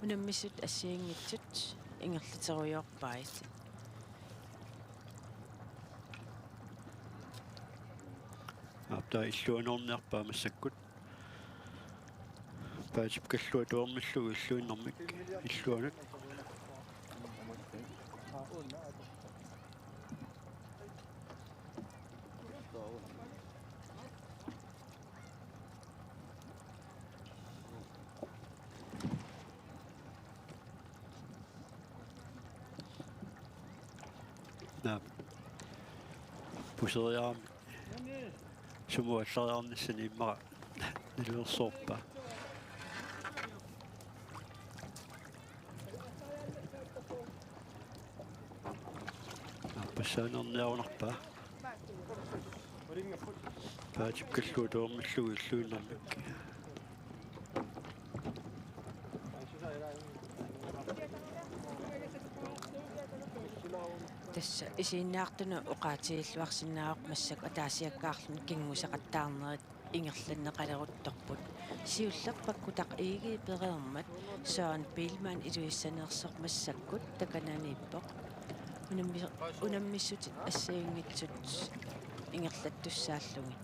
Unammissut assigiinngitsut ingerlaterujoorpaat. Aap, taava illuanuarniarpaa massakkut. Paatip Kalluatuormillu illuinnarmik illuanut. Naap. Puseriarami. Sumut allariarnissani immaqa nalilersorpaa. Aappassaanerniarunarpaa. Paatip Kalluatuormillu illuinnarmik. Tassa isiginnaartunut oqaatigilluarsinnaavoq massakkut ataasiakkaarluni kinngusaqattaarnerit ingerlanneqaleruttorput. Siulleq Pakkutaq Egede pereermat Søren Biilmann Ilulissaneersoq massakkut takananiippoq. Unammi-, unammissutit assigiinngitsut ingerlattussaallugit.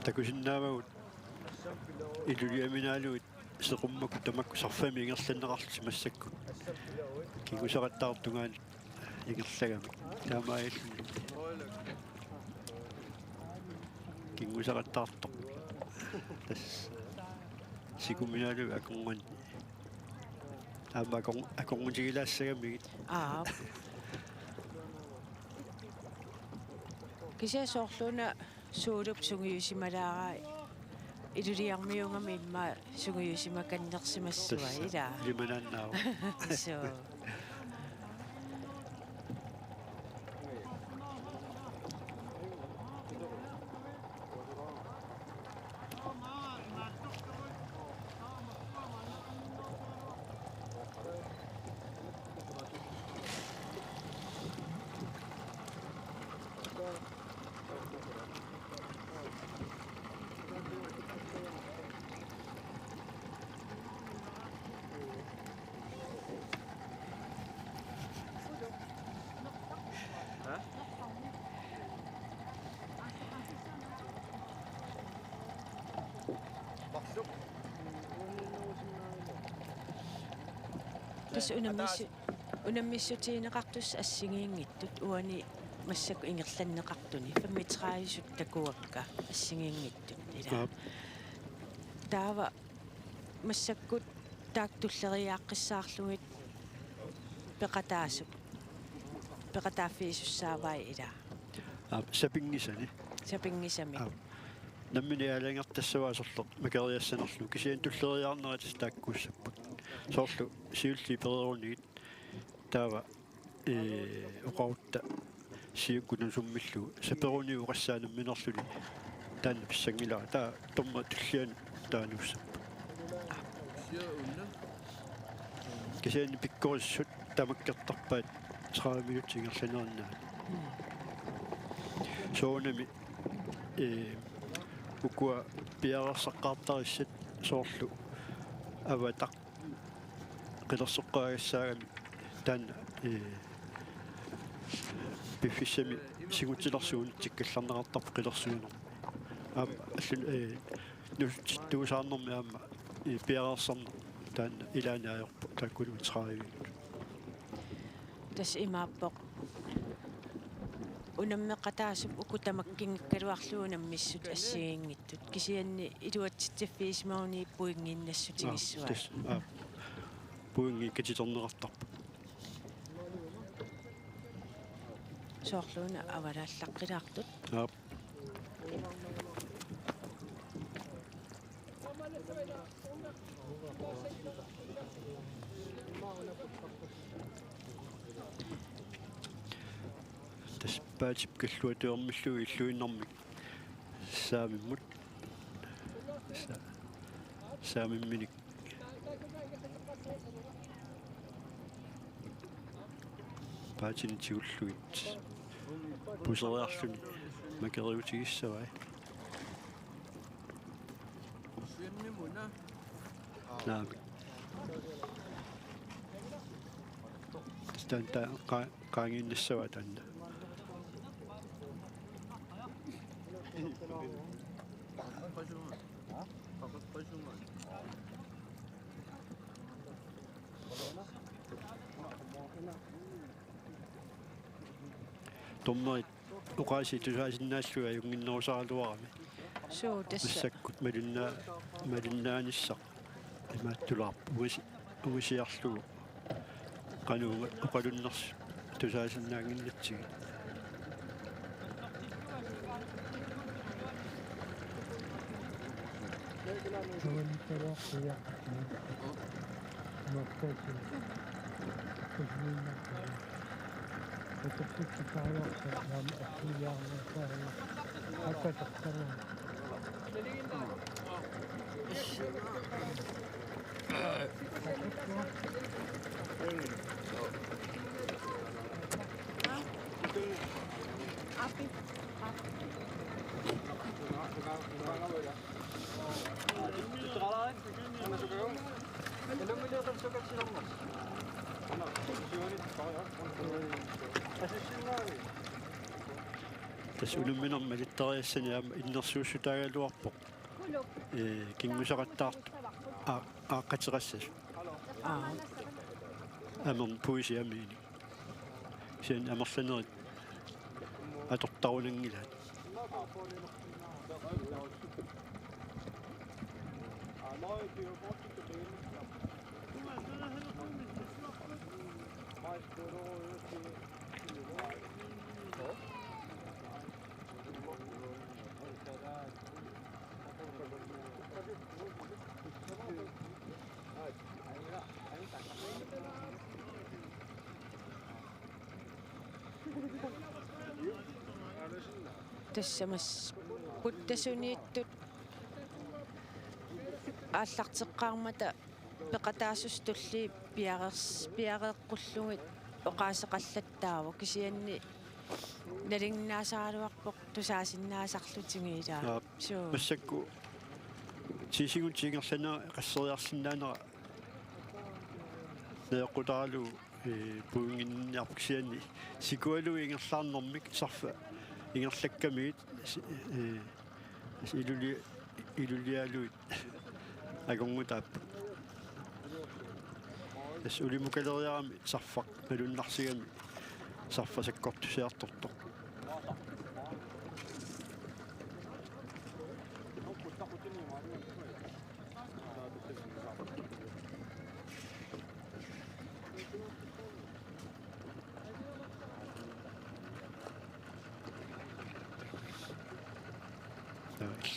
Takusinnaavagut Iluliaminaalugit seqummakkut tamakku sarfamik ingerlanneqarlutik massakkut. Kinngusaqattaartungaani ingerlagamik. Taamaalilluni. Kinngusaqattaartoq. Tassa sikuminaalu akornanni. Aamma akor-, akornutigilaassagamigit. Aap. Kisianni soorluuna Suulup sungiusimalaaraa Iluliarmiuugami immaqa sungiusimakannersimassua. Tassa ilaa. Ilimanaannaavoq. Suu. Tassa unammissu-, unammissutigineqartussat assigiinngitsut uani massakkut ingerlanneqartuni femogtredive-sut takuakka assigiinngitsut ilaa. Aap. Taava massakkut taakku tulleriiaaqqissaarlugit peqataasup, peqataaffigisussaavai ilaa. Aap, sapinngisani. Sapinngisamik. Aap. Nammineq aalajangertassavaa soorlu makeriassanerlugu, kisianni tulleriiaarnerit taakkuussappat. Soorlu siulliit pereerunigit taava, ee, oqarutta siukkut nusummillugu saperuniuk oqassaa nammineerluni taanna pissanngilara. Taava torrak tullianut taanna nuussappat. Kisianni pikkorissut tamakkertarpaat tredive minutsit ingerlanerannaat. Soorunami, ee, ukua piareersaqqaartarissat soorlu avataq qilersoqqaagassaagami taanna, ee, piffissami singutsilersuup unitsikkallarneqartarpoq qilersuinermi. Aamma allun, ee, nusutsittuusaarnermi aamma, ee, piareersarneq taanna ilaanni ajorpoq taakkununnga tredive. Tassa imaappoq unammeqataasup uku tamakkinngikkaluarlugit unammissut assigiinngitsut. Kisianni iluatsitsiffigisimaguni pointinnassutigissuaa. Aap, tassa, aap. Pointit katiterneqartarput. Soorluuna avalaallaqqilaartut. Aap. Tassa Paatip Kalluatuormillu illuinnarmik saamimmut. Sa-, saamimminik Paatini tigullugit. Puseriarluni makeriutigissavai. Naamik. Tassa taanna qa-, qaangiinnassavaa taanna. Dommerit oqaasii tusaasinnaallugu ajunnginnerusaraluarami. Suu, tassa. Massakkut malinnaa-, malinnaanissaq imaattulaarpoq. Ungasi-, ungasiarlugu qanoq oqalunnersut tusaasinnaannginnatsigit. Tassa unamminermi malittariassanik aamma innersuussutaagaluarpoq. Ee, kinngusaqattaartoq aa-, aaqqateqassasut. Aa. Amermik puisi amiinik. Kisianni amerlanerit atortarunanngilaat. Tassa massakkorpiaq tasuniittut aallarteqqaarmata peqataassuseq tulliit piareers-, piareeqqullugit oqaaseqallattaavoq, kisianni nalinginnaasaraluarpoq tusaasinnaasarlutigit ilaa. Aap. Suu. Massakkut ti sekundit ingerlaneranni qasseriarsinnaanera najoqqutaralugu, ee, puinnginniarpoq, kisianni sikualu ingerlaarnermik sarfat ingerlakkamigit, si-, ee, ilulia-, ilulialugit akornutaapput. Tassa ulimukaleriarami sarfaq malunnarsigami sarfaq sakkortusiartortoq.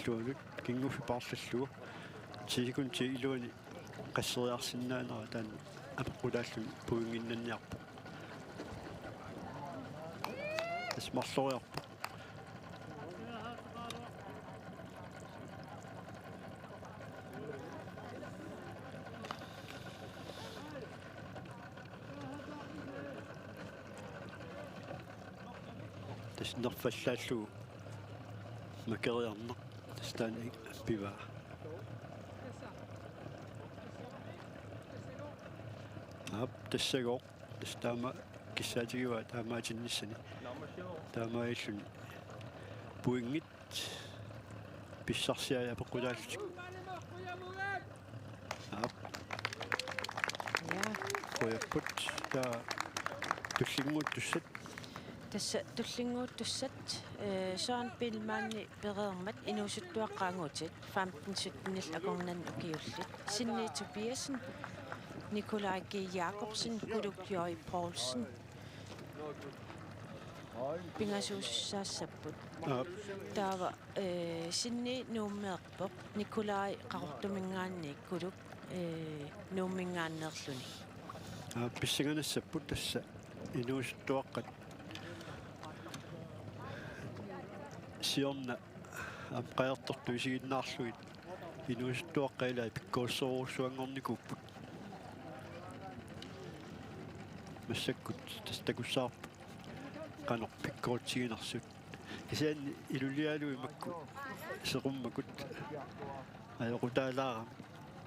Illuanut kinguffipaarlallugu ti sekundit iluani qasseriarsinnaanera taanna apeqqutaalluni puinnginnanniarpoq. Tassa marloriarpoq. Tassa nerfallaallugu makeriarneq. Tassa taanna pivaa. Aap, tassagooq. Tassa taama kissaatigivaa taamaatinnissani. Taamaalilluni puinngit pissarsiai apeqqutaallutik. Aap. Ja. Qujapput. Taava tullinnguuttussat. Tassa tullinnguuttussat, ee, Søren Biilmanni pereermat inuusuttuaqqat angutit femten syttenillu akornanni ukiullit. Sinni Tobiassen, Nikolaj G. Jakobsen, Kuluk J. Poulsen. Pingasuusussaassapput. Aap. Taava, ee, Sinni Nuummeerpoq, Nikolaj Qaqortuminngaanniit Kuluk, ee, Nuumminngaanneerluni. Aap, pissanganassapput tassa inuusuttuaqqat siorna aamma qajartortut isiginnaarlugit inuusuttuaqqat ilaat pikkorissorujussuanngornikuupput. Massakkut tassa takussavarput qanoq pikkorutsiginersut. Kisianni ilulialu imakku seqummakut ajoqutaalaarami.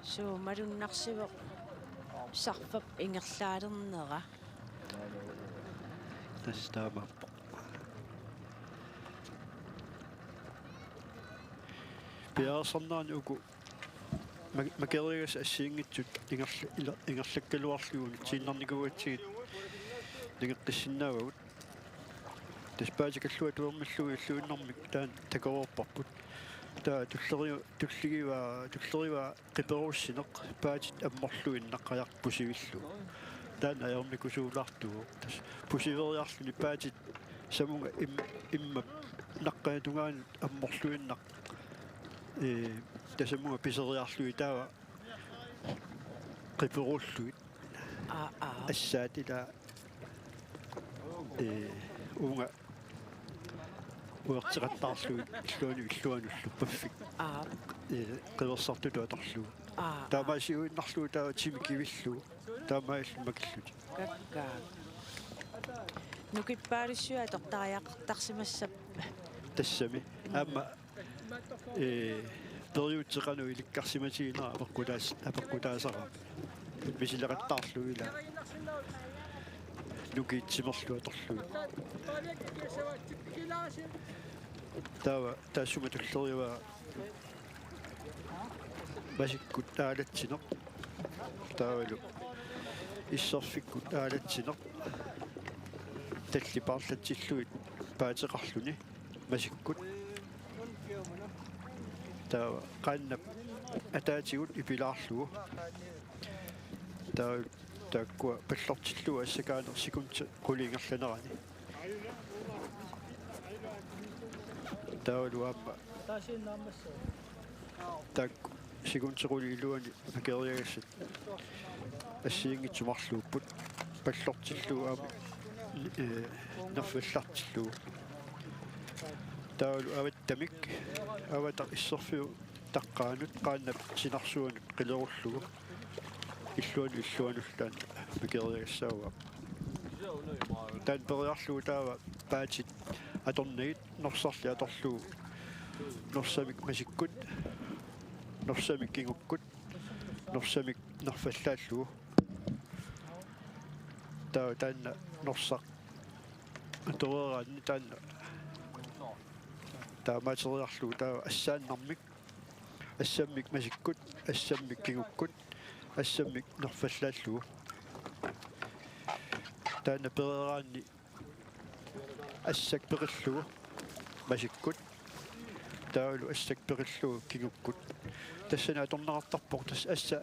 Suu, malunnarsivoq sarfap ingerlaalernera. Tassa taamaappoq. Piareersarnerani uku ma-, makeriagassat assigiinngitsut ingerl-, ila-, ingerlakkaluarlugit unitsiinnarnikuugatsigit nangeqqissinnaavagut. Tassa paatit kalluat tuermillugu illuinnarmik taanna takoreerparput. Taava tulleri-, tulligivaa, tullerivaa qiperussineq paatit ammorluinnaq qajarput pusivillugu. Taanna ajornikusuulaartuuvoq. Tassa pusiveriarluni paatit samunga im-, immap naqqanitungaanut ammorluinnaq, ee, tasamunga piseriarlugit taava qiperullugit. Aa, aa. Assaat ila, ee, uunga uerteqattaarlugit illuanut illuanut ulluppavik. Aa. Ee, qiversartutut atorlugu. Aa, aa. Taamaasiuinnarlugu taava timi kivillugu. Taamaalilluni makillutik. Kakkaak. Nukippaalussuit atortariaqartarsimassappat. Tassami. Mm. Aamma, ee, periutsit qanoq ilikkarsimatiginera apeqqutaas-, apeqqutaasarami. Misileqattaarlugu ila nukiit timerlugit atorlugit. Taava taassuma tullerivaa masikkut aalatsineq. Taavalu isserfikkut aalatsineq. Tallit paarlatsillugit paateqarluni masikkut. Taava qaannap ataatigut ipilaarlugu. Taava taakkua pallortillugu assakaaneq sekundi qulit ingerlanerani. Taavalu aamma taakku sekundi qulit iluanni makeriagassat assigiinngitsut marluupput pallortillugu aamma, ee, nerfallartillugu. Taavalu avattamik, avataq isserfiup taqqaanut qaannap sinarsuanut qilerullugu. Illuanut illuanullu taanna makeriagassaavaat. Taanna periarlugu taava paatit atornagit norsarli atorlugu. Norsamik masikkut, norsamik kingukkut, norsamik nerfallaallugu. Taava taanna norsaq atoreeraanni taanna taamaateriarlugu taava assaannarmik, assammik masikkut, assammik kingukkut, assammik nerfallaallugu. Taanna pereeraanni assak peqillugu masikkut. Taavalu assak peqillugu kingukkut. Tassani atorneqartarpoq tassa assat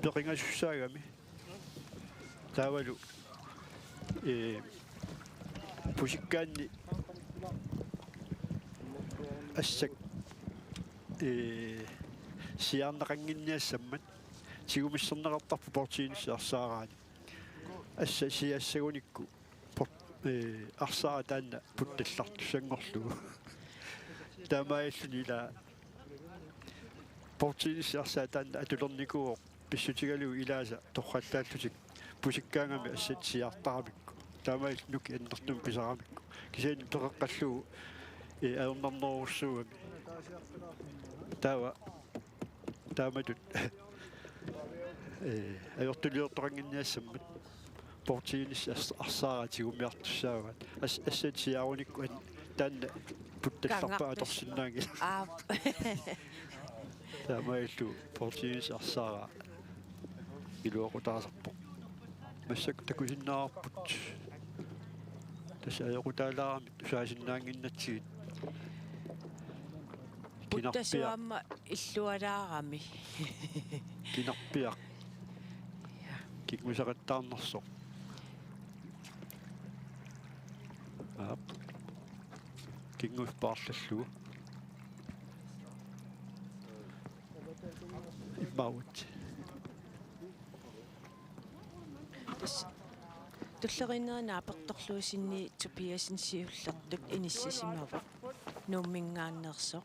peqingasussaagami. Taavalu, ee, pusikkaanni assak, ee, siaarneqannginniassammat tigumisserneqartarpoq bordtennisip arsaaraani. Assat siaassagunikku port-, ee, arsaaraq taanna puttallartussanngorlugu. Taamaalilluni ila bordtennisip arsaat taanna atulernikuuvoq pissutigalugu ilaasa torrallaallutik pusikkaangami assat siaartaramikku. Taamaalillutik annertuumik pisaramikku. Kisianni peqeqqallugu, ee, ajornarnerussuugami. Taava taamatut, ee, ajortuliortoqannginniassammat bordtennisip ars-, arsaaraq tigumiartussaavaat. As-, assat siaarunikku an-, taanna puttallarpaa atorsinnaanngilaq. Aap. Taamaalillutik bordtennisip arsaaraq iluaqutaasarpoq. Massakkut takusinnaavarput. Tassa ajoqutaalaaramik tusaasinnaannginnatsigit. Kinarpiaq. Puttasuummat illualaarami. Kinarpiaq. Ja. Kinngusaqattaarnersoq. Aap. Kinnguspaarlallugu. Immaavut. Tassa tulleriinneri naapertorlugu Sinni Tobiassen siullertut inissisimavoq Nuumminngaanneersoq.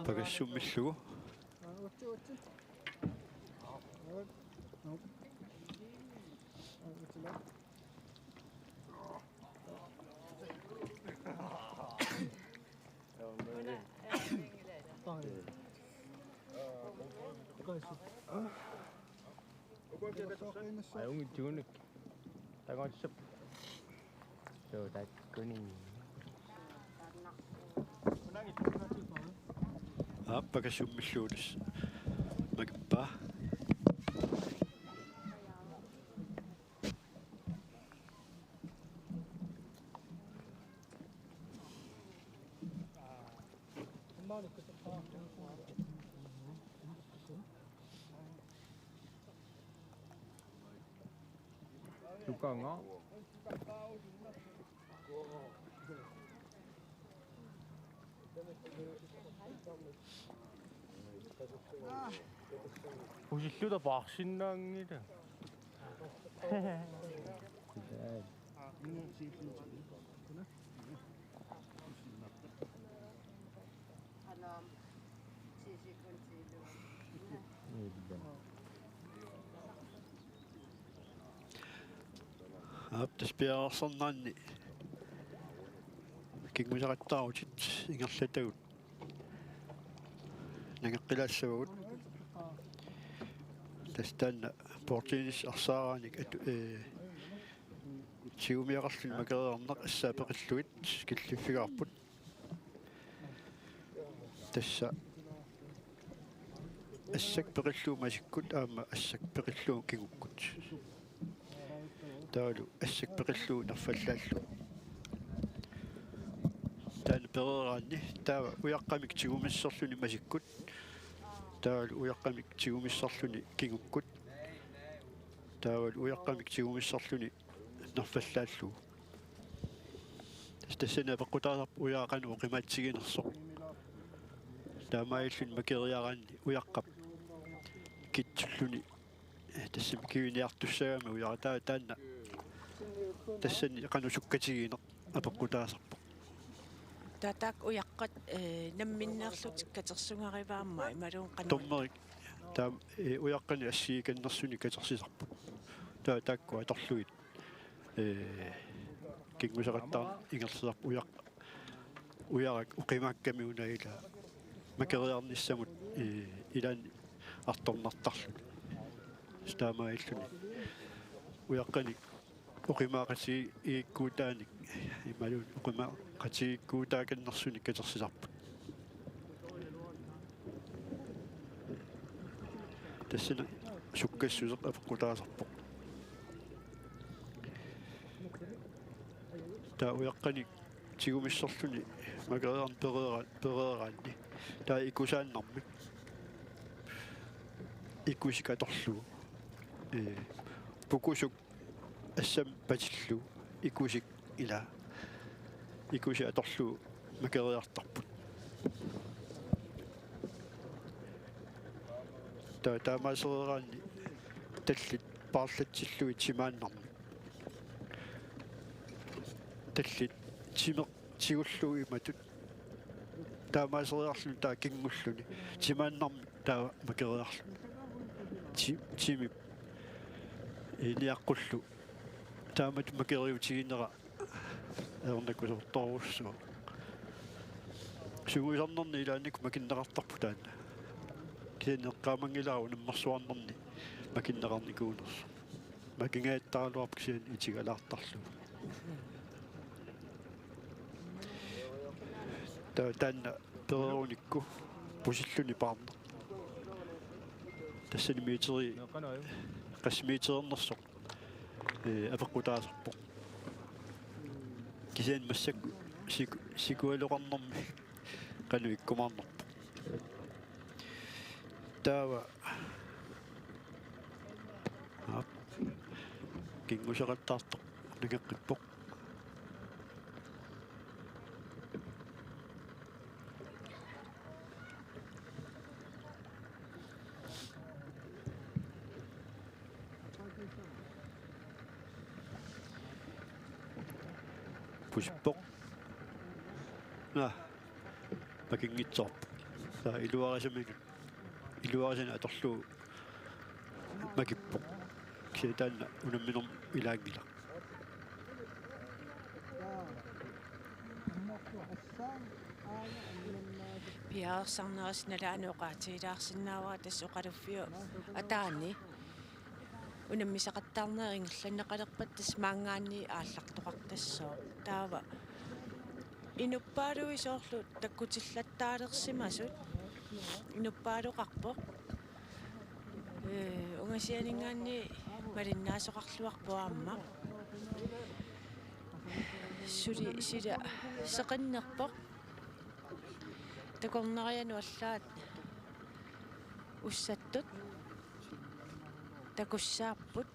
Pakassummillugu. Ajunngitsuunik. Takussap. Suu, takkuni. Aap, pakassummilluunniit. Makippaa. Tukanga. Pusilluta paarsinnaanngilaq. Aap, tassa piareersarnerani kinngusaqattaarutit ingerlatagut nangeqqilaassavagut. Tassa taanna bordtennis arsaaraanik atu-, ee, tigumiaqarluni makereernaq assaat peqillugit killiffigaarput. Tassa assak peqillugu masikkut aamma assak peqillugu kingukkut. Taavalu assak peqillugu nerfallaallugu. Taanna pereeraanni taava ujaqqamik tigumissorluni masikkut. Taavalu ujaqqamik tigumissorluni kingukkut. Taavalu ujaqqamik tigumissorluni nerfallaallugu. Tassa tassani apeqqutaasarpoq ujaa qanoq oqimaatsiginersoq. Taamaalilluni makeriaraanni ujaqqap kitsulluni, eh, tassami kiviniartussagami ujara taa-, taanna tassani qanoq sukkatigineq apeqqutaasarpoq. Taava taakku ujaqqat, eh, namminneerlutik katersugarivaa aamma imaluunniit qanoq? Dommerit taama, eh, ujaqqanik assigikannersuni katersisarput. Taava taakku atorlugit, eh, kinngusaqattaarneq ingerlasarput ujaq-, ujarak oqimaakkami una ila makeriarnissamut, eh, ilaanni artornartarluni. Taamaalilluni ujaqqanik oqimaaqatigiikkuutaanik imaluunniit oqimaaqatigiikkuutaakannersuni katersisarput. Tassani sukkassuseq apeqqutaasarpoq. Taava ujaqqanik tigumissorluni makeriarneq pereera-, pereeraanni. Taava ikusaannarmik. Ikusik atorlugu. Ee, pukusuk assammik patillugu ikusik ila. Ikusik atorlugu makeriartarput. Taava taamaasereeraanni tallit paarlatsillugit timaannarmik. Tallit timeq tigullugu imatut. Taamaaseriarluni taava kingulluni. Timaannarmik taava makeriarluni. Ti-, timip iniaqqullu. Taamatut makeriutiginera ajornakusoortorujussuuvoq. Sungiusarnerni ilaannikkut makinneqartarpoq taanna. Kisianni eqqaamanngilara unammersuarnerni makinneqarnikuunersoq. Makingajattaraluarpoq kisianni itigalaartarlugu. Ta-, taanna pereerunikku pusilluni paarneq. Tassani meteri, qassit meterinersoq, ee, apeqqutaasarpoq. Kisianni massakkut siku-, sikualoqarnermi qanoq ikkumaarnerpoq. Taava. Aap. Kinngusaqattaartoq nangeqqippoq. Kusippoq. Naa, makinngitsoorpoq. Taava iluarisaminut, iluarisanut atorlugu makippoq. Kisianni taanna unamminermi ilaanngilaq. Piareersarnerisa nalaani oqaatigilaarsinnaavara tassa oqaluffiup ataani unammisaqattaarneq ingerlanneqalerpat tassa maanngaanniit aallartoqartassooq. Taava inuppaaluit soorlu takkutillattaalersimasut inuppaaluqarpoq. Ee, ungasianinngaanniit malinnaasoqarluarpoq aamma. Suli sila seqinnerpoq. Takornarianut allaat ussattut takussaapput.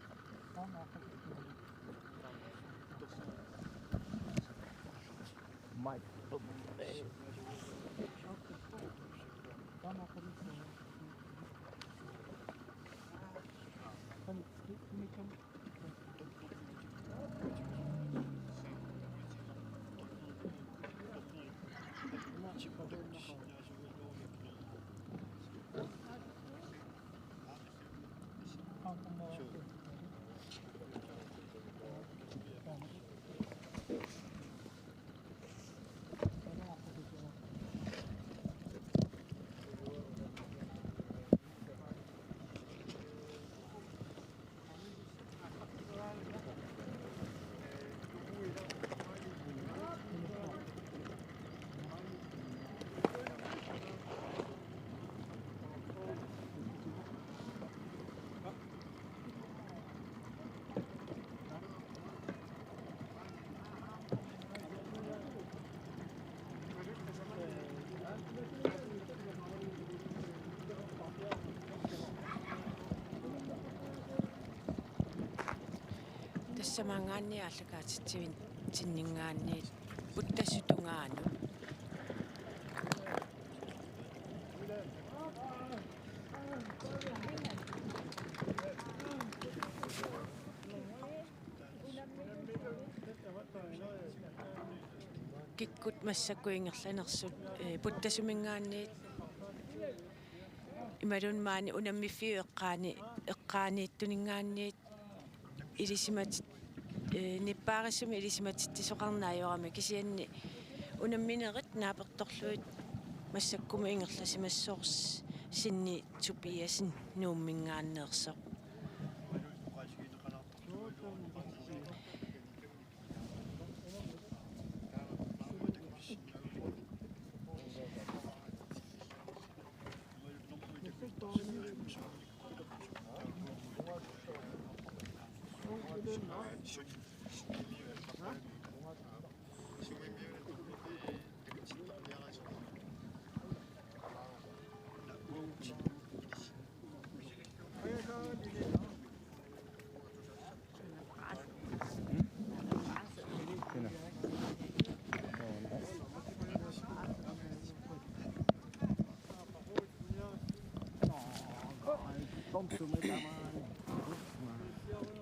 Tassa maanngaanniit aallakaatitsivinningaanniit puttasut tungaanut. Kikkut massakkut ingerlanersut, ee, puttasuminngaanniit imaluunniit maani unammiffiup eqqaani-, eqqaaniittuninngaanniit ilisimat-, ee, nippaarissumik ilisimatitsisuusoqarneq ajorami, kisianni unamminerit naapertorlugit massakkumut ingerlasimassaaq Sinni Tobiassen Nuumminngaanneersoq.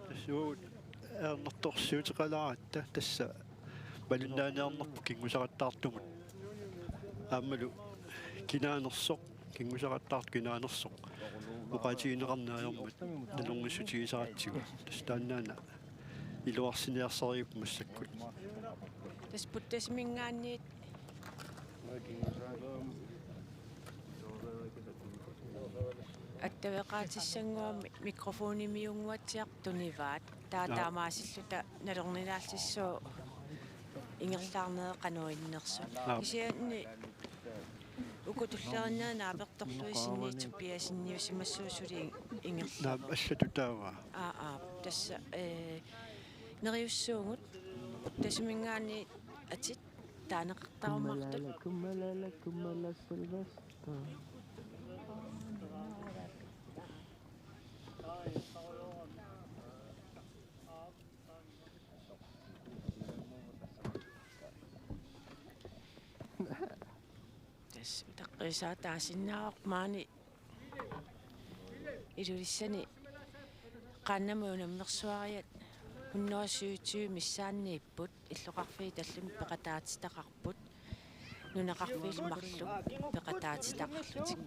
Tassa uagut ajornartorsiuteqalaaratta tassa malinnaaniarnerput kinngusaqattaartumut. Aammalu kinaanersoq, kinngusaqattaartoq kinaanersoq oqaatigineqarneq ajormat nalornissutigisaratsigu. Tassa taannaana iluarsiniarsarivarput massakkut. Tassa puttasuminngaanniit attaveqaatissannguamik mikrofonimiunnguatsiaq tunivaat. Taava, aa, taamaasilluta nalornilaallissuuvoq ingerlaarnerit qanoq innersut. Aa. Kisianni uku tulleriinnaat naapertorlugit Sinni Tobiassenniusimassuuvoq suli ingerlaarneq. Naamik, allatut taava. Aa, aa. Tassa, ee, neriussuugut. Puttasuminngaanniit atit taaneqartarumaartut. Kummalala, kummalala, kummalala, Sylvester. Tassa utaqqiisaataasinnaavoq maani Ilulissani qaannamut unammersuariat Hundrede syvogtyve missaanniipput, illoqarfiit tallimat peqataatitaqarput, nunaqarfiillu marluk peqataatitaqarlutik.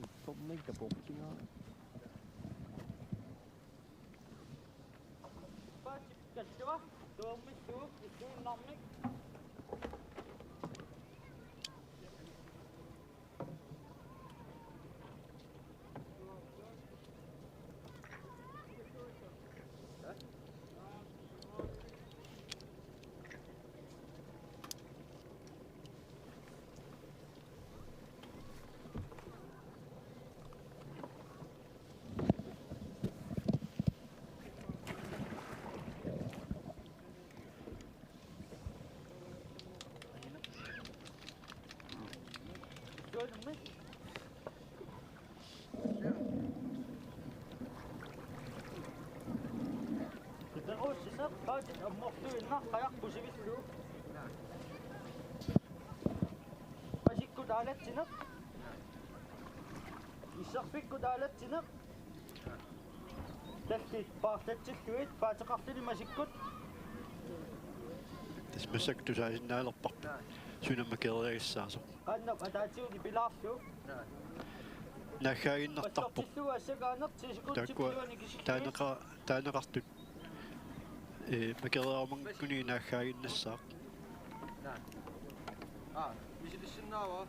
Imasikkukkut aalatsineq. Isserfikkut aalatsineq. Tallit paarlatsillugit paateqarluni masikkut. Tassa massakkut tusaasinnaalerparput suna makereerissaasoq. Qannap ataatigut ipilaarlugu. Naaggaaginnartarpoq. Passortillugu assakaaneq ti sekundit. Taakkua iluani kisillugit. Taaneqa-, taaneqartut. Ee, makereerumanngikkunik naaggaaginnassaaq. Aa, misilissinnaavaa.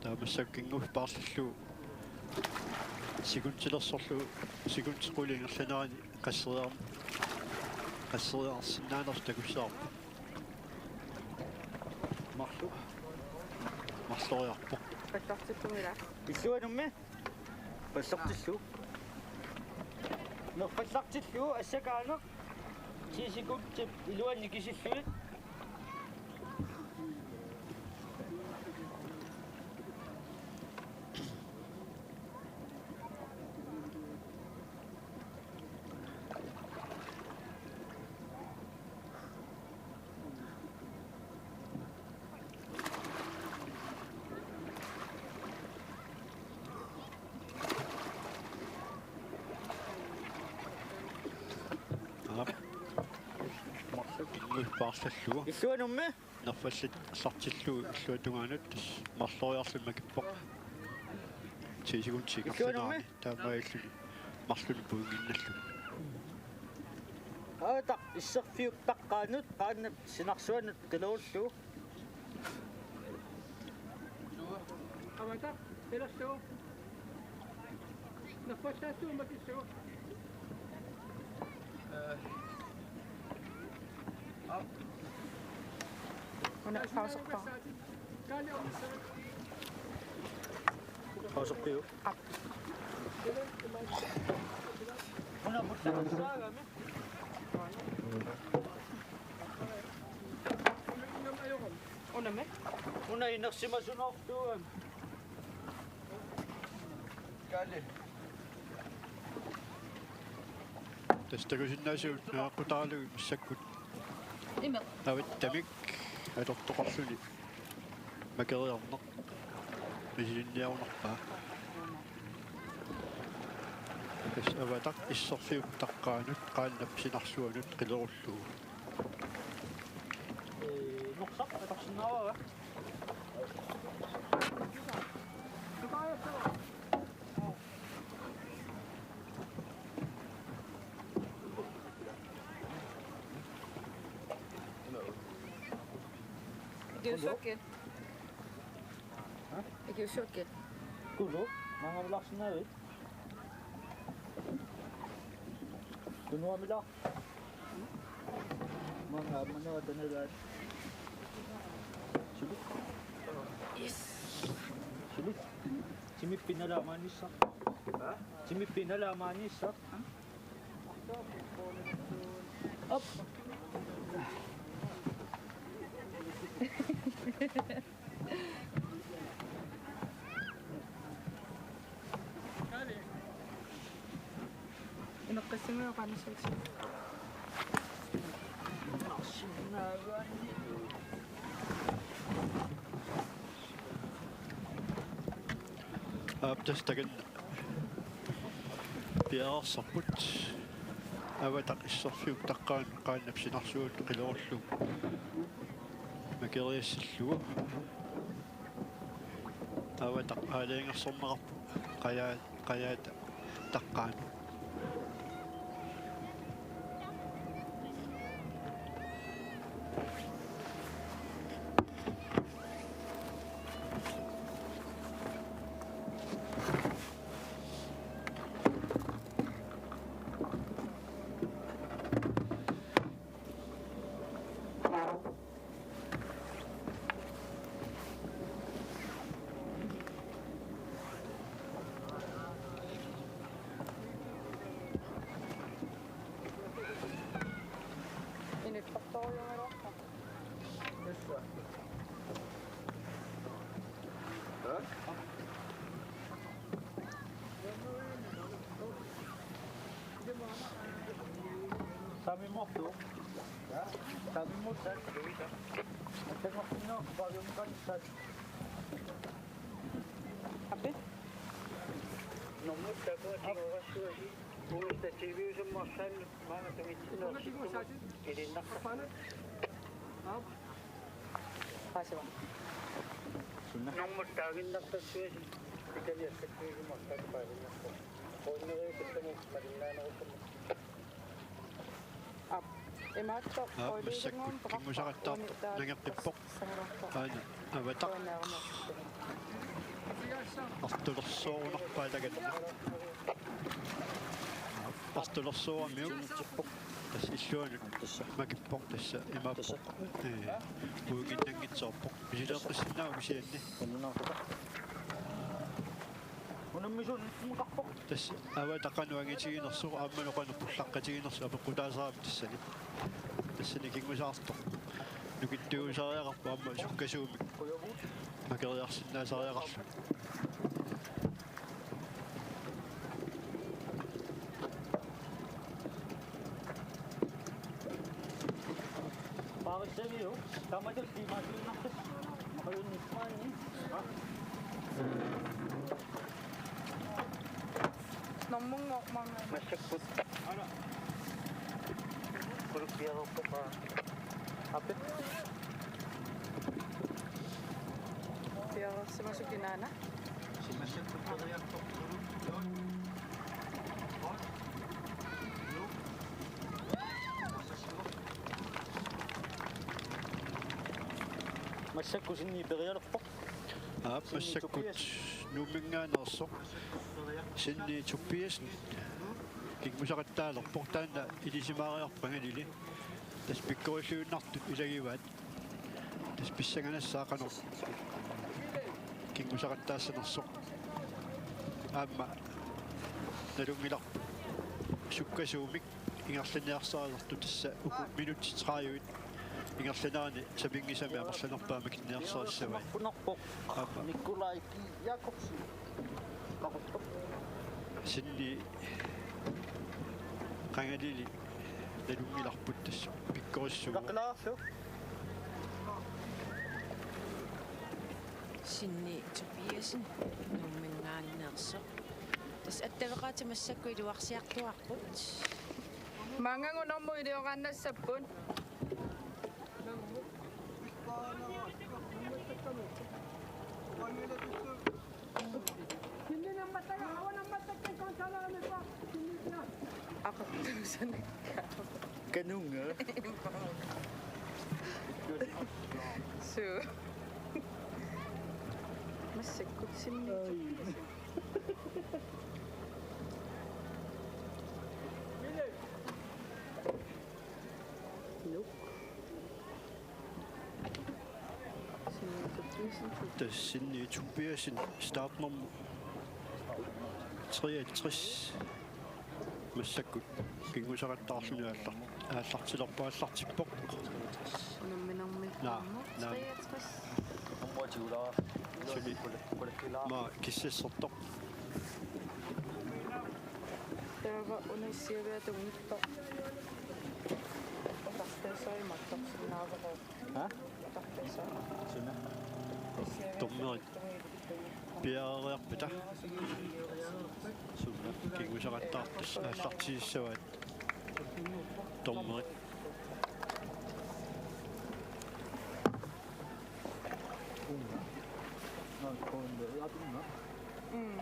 Taava massakkut kingusi paarlallugu sekundilersorlugu sekundi qulit ingerlanerani qasseriar-, qasseriarsinnaanersoq takussavarput. Marluk. Marloriarpoq. Qallartittumila. Illuanummi. Passortillugu. Nerfallartillugu assakaaneq ti sekundit iluanni kisillugit. Aap. Marluk kingusi paarlallugu. Illuanummi? Nerfallartillugu illuatungaanut tassa marloriarluni makippoq. Ti sekundit ingerlanerani. Illuanummi? Taamaalilluni marlunut puinnginnallugu. Aataq isserfiup taqqaanut qaannap sinarsuanut qilerullugu. Avataq, pilerlugu. Nerfallartillugu makillugu. Una pauserpara. Pauserpiuk. Aap. Una pullassaagami. Unami? Una inersimasunoortuugami. Kaali. Tassa takusinnaasavut naaqqutaralugu massakkut. Imeq. Avattamik atortoqarluni. Makeriarneq. Misilinniarunarpaa. Tassa avataq isserfiup taqqaanut qaannap sinarsuanut qilerullugu. Ee, norsaq atorsinnaavara. Ikiuussuakkit. Ha? Ikiuussuakkit. Kulu, maanga amilaarsinnaavit? Tunuamilaaq. Maanga aamma tanalaat. Suli. Yes. Suli. Timippi nalaamaanissaq. Ha? Timippi nalaamaanissaq. Op. Ineqqissimiuk qanissutsi. Aap, tassa takanna piareersarput. Avataq isserfiup taqqaannut qaannap sinarsuanut qilerullugu makeriassallugu. Avataq aalajangersorneqarpoq qajaa-, qajaata taqqaanut. Sami morto. Sami morto. Api? Normu takuatigoorassuasi. Uunga T V-usimmarsaannut maanga tunitsinneersipput. Ilinnarpara. Aap. Paasiva. Normu taaginnartassuasi. Italiassakkuusimmarsaannut paasinnarpara. Qoinneriup tassani malinnaanerusumut. Aap. Imaattoq. Aap, massakkut kinngusaqattaartoq nangeqqippoq. Aana avataq. Artulersoorunarpaa takanna. Aap, artulersooramiuk. Tassa illuanut makippoq, tassa imaappoq. Ee, uiginnanngitsoorpoq. Misileeqqissinnaavoq kisianni. Unammisuunneqarpoq. Tassa avataq qanoq angitiginersoq aamma qanoq pullaqqatiginersoq apeqqutaasarami tassani. Tassani kinngusaartoq. Nukittuusariaqarpoq aamma sukkasuumik makeriarsinnaasariaqarluni. Paarissaviguk, tamatulli imaasiinnartut. Ajunnismaanni. Normunngormarmi. Massakkut. Quluk piareerpoq. Api. Piareersimasut kinaana? Massakkut Sinni perialerpoq. Aap, massakkut Nuumminngaanneersoq Sinni Tobiassen kinngusaqattaalerpoq, taanna ilisimaariarpoq qangalili. Tassa pikkorilluinnartut ilagivaat. Tassa pissanganassaaq qanoq kinngusaqattaassanersoq. Aamma nalunngilarput sukkasuumik ingerlanniarsarisartut, tassa uku minutsit tredive ingerlanerani sapinngisamik amerlanerpaamik ingerlanniarsarissavai. Aappa. Nikolaj Jakobsen. Sinni qangalili nalunngilarput, tassa pikkorissuuvoq. Sinni Tobiassen Nuumminngaanneersoq. Tassa attaveqaatit massakkut iluarsiartuaarput. Maanngaanniit normu ilioraannassapput. Aquttuusanakka. Kanunga. Suu. Massakkut Sinni. Ai. Nuuk. Sinni Tobiassen. Tassa Sinni Tobiassen, startnummer treogtres. Massakkut kinngusaqattaarluni aallar-, aallartilerpoq, aallartippoq. Unamminermi. Naa, naa. Treogtres. Suli. Maa, kissassertoq. Taava una issiaviata unittoq. Tassami mattorsinnaavoq. Ha? Mattorpassaa. Suna. Dommerit piareeriarpata. Suna. Kingusaqattaartut aallartisissavaat. Dommerit. Mm.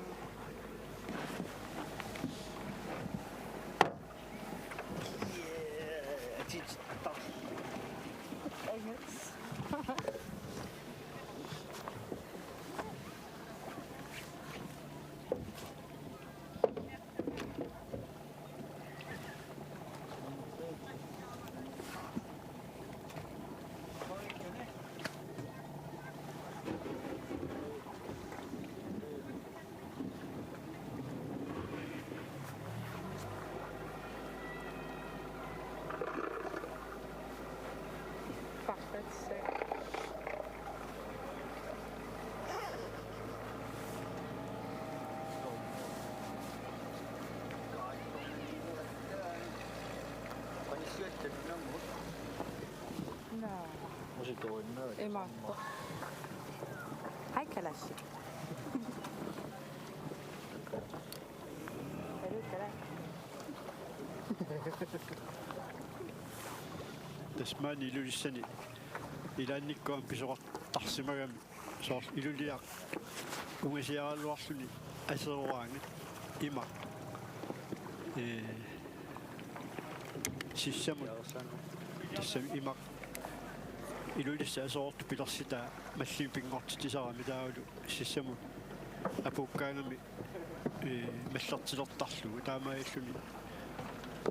Naa. Imaattoq. Hej, Kalassi. Hallo, Kalassi. Tassa maani Ilulissani ilaannikkut aamma pisoqartarsimagami. Soorlu Iluliaq ungasiaraluarluni aseruaangat imaq. Ee, sissamut. Tassami imaq. Ilulissat aseroortut pilersitaa mallimik pinngortitsisarami taavalu sissamut apuukkaangami, ee, mallertilertarlugu taamaalilluni.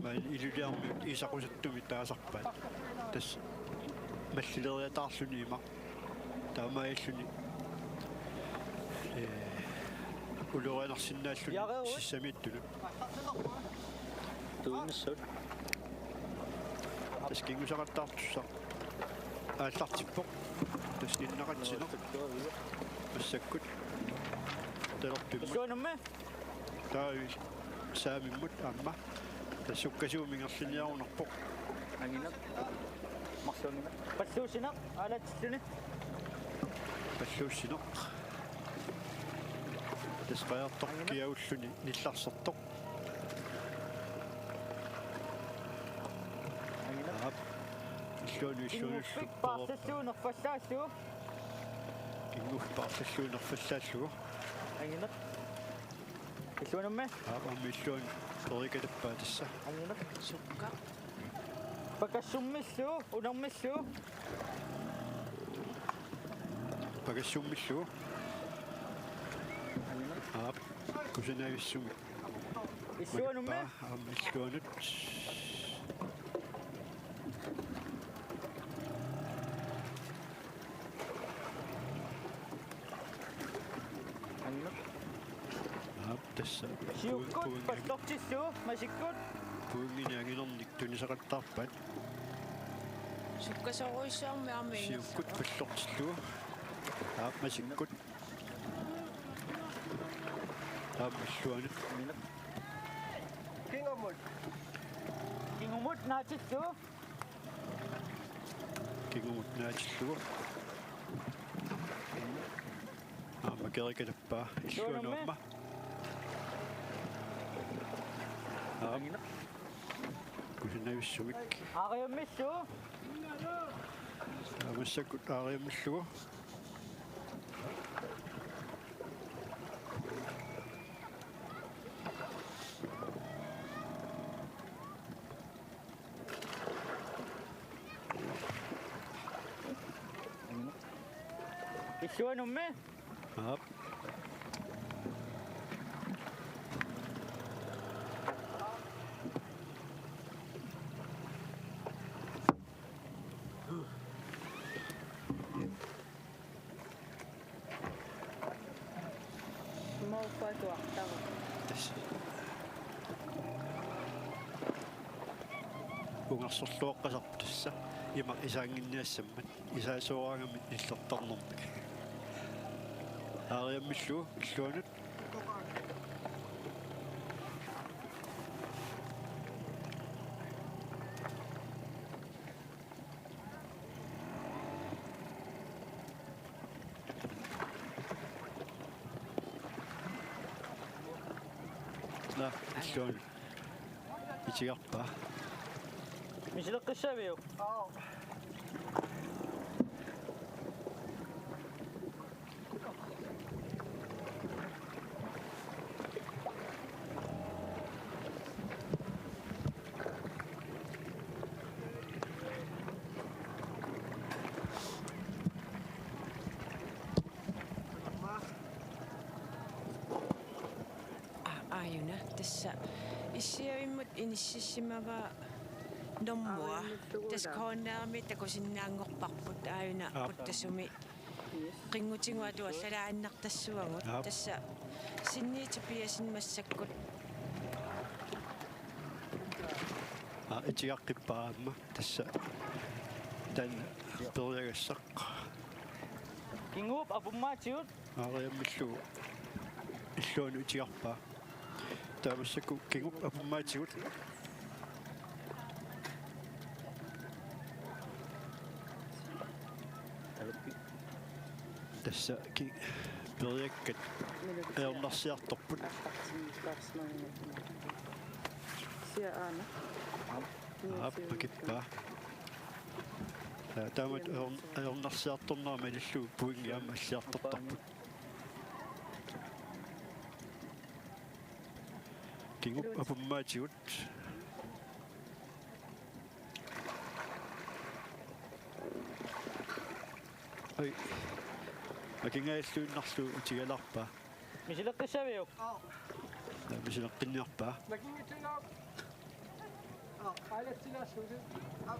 Maani Iluliarmiut iisaqusuttumik taasarpaat. Tassa mallileriataarluni imaq. Taamaalilluni, ee, ulorianarsinnaalluni. Jaareerui. Sissamiittunut. Tuinnissut. Tassa kingusaqattaartussaq aallartippoq. Tassa innaqatsineq. Massakkut. Talerpimmat. Suanummi. Taava saamimmut aamma. Tassa sukkasuumik ingerliniarunarpoq. Angineq. Marluangineq. Palluussineq. Aalatsilluni. Palluussineq. Tassa qajartoq kiagulluni nillarsertoq. Angineq. Aap. Illuanut, illuanut. Kinnguffik paarlallugu nerfallaallugu. Kinnguffik paarlallugu nerfallaallugu. Angineq. Illuanummi? Aap, aamma illuanut perikalappaa tassa. Angineq. Sukka. Pakassummillugu, unermillugu. Pakassummillugu. Angineq. Aap, kusanavissumik. Illuanummi? Aamma illuanut. Angineq. Aap, tassa. Siukkut, pallortillugu, masikkut. Puinnginik anginernik tunisaqattaarpaat. Sukkasoorujussuarmik aamma ingerlavoq. Siukkut pallortillugu. Aap, masikkut. Aamma illuanut. Angineq. Kingumut. Kingumut naatillugu. Kingumut naatillugu. Aamma kerikalappaa. Illuanut aamma. Aap. Angineq. Kusanavissumik. Aariammillugu. Aamma massakkut aariammillugu. Illuanummi? Aap. Mooppa tuartara. Tassa. Ungersorluaqqasarpoq tassa. Imaq isaannginniassammat. Isaasooraangamik nillertarnermik. Aariammillugu illuanut. Illuanut itigarpaa. Misileqqissaaviuk? Aa, aajuna, tassa issiavimmut inissimavaa normu. Tassa cornerimi takusinnaanngorparput aajuna. Aap. Quttasumi qinngutigut atuallalaannartassuagut. Aap. Tassa Sinni Tobiassen massakkut. Aa, itigaqqippaa aamma. Tassa taanna periagassaq. Kinguup apummaatigut. Aariammillugu illuanut itigarpaa. Taava massakkut kinguup apummaatigut. Tassa ki-, periakkat ajornarsiartorput. Aap, makippaa. Taa-, taamatut ajor-, ajornarsiartornera malillugu pointi aamma alliartortarput. Kinguup apummaatigut. Ai. Akingaalluinnarlugu itigalarpaa. Misileqqissaaviuk? Aa. Misileqqinniarpaa. Nakinngitsuunaaq. Aa, aalatsilaassuusi. Aa.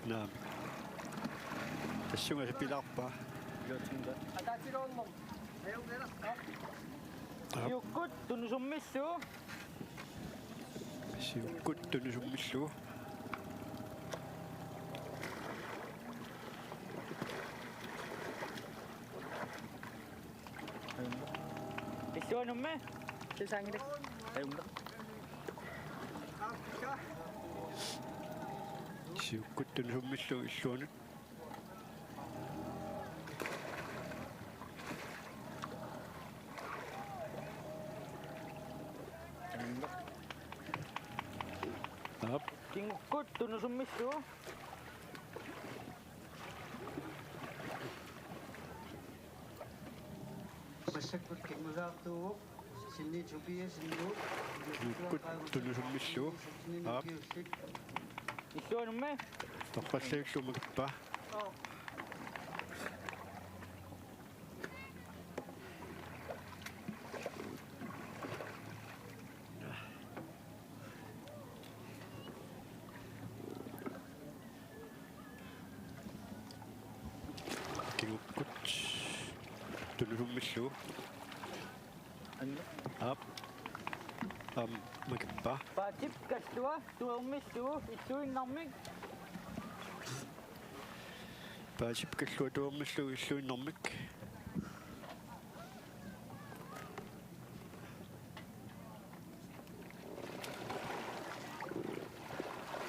Naamik. Tassunga sapilaarpaa. Ataatsiluunnermi. Siukkut tunusummillu. Siukkut tunusummillu. Illuanummi? Tusaanngilaq. Ajunngilaq. Siukkut tunusummillu illuanut. Aap. Kingukkut tunusummillu. Massakkut kingusaartuuvoq Sinni Tobiassen. Kingukkut tunusummillu. Aap. Illuanummi? Torrallallu makippaa. Kingukkut tunusummillu. Aap. Aamma makippaa. Paatip Kallua tuermillu illuinnarmik. Paatip Kallua tuermillu illuinnarmik.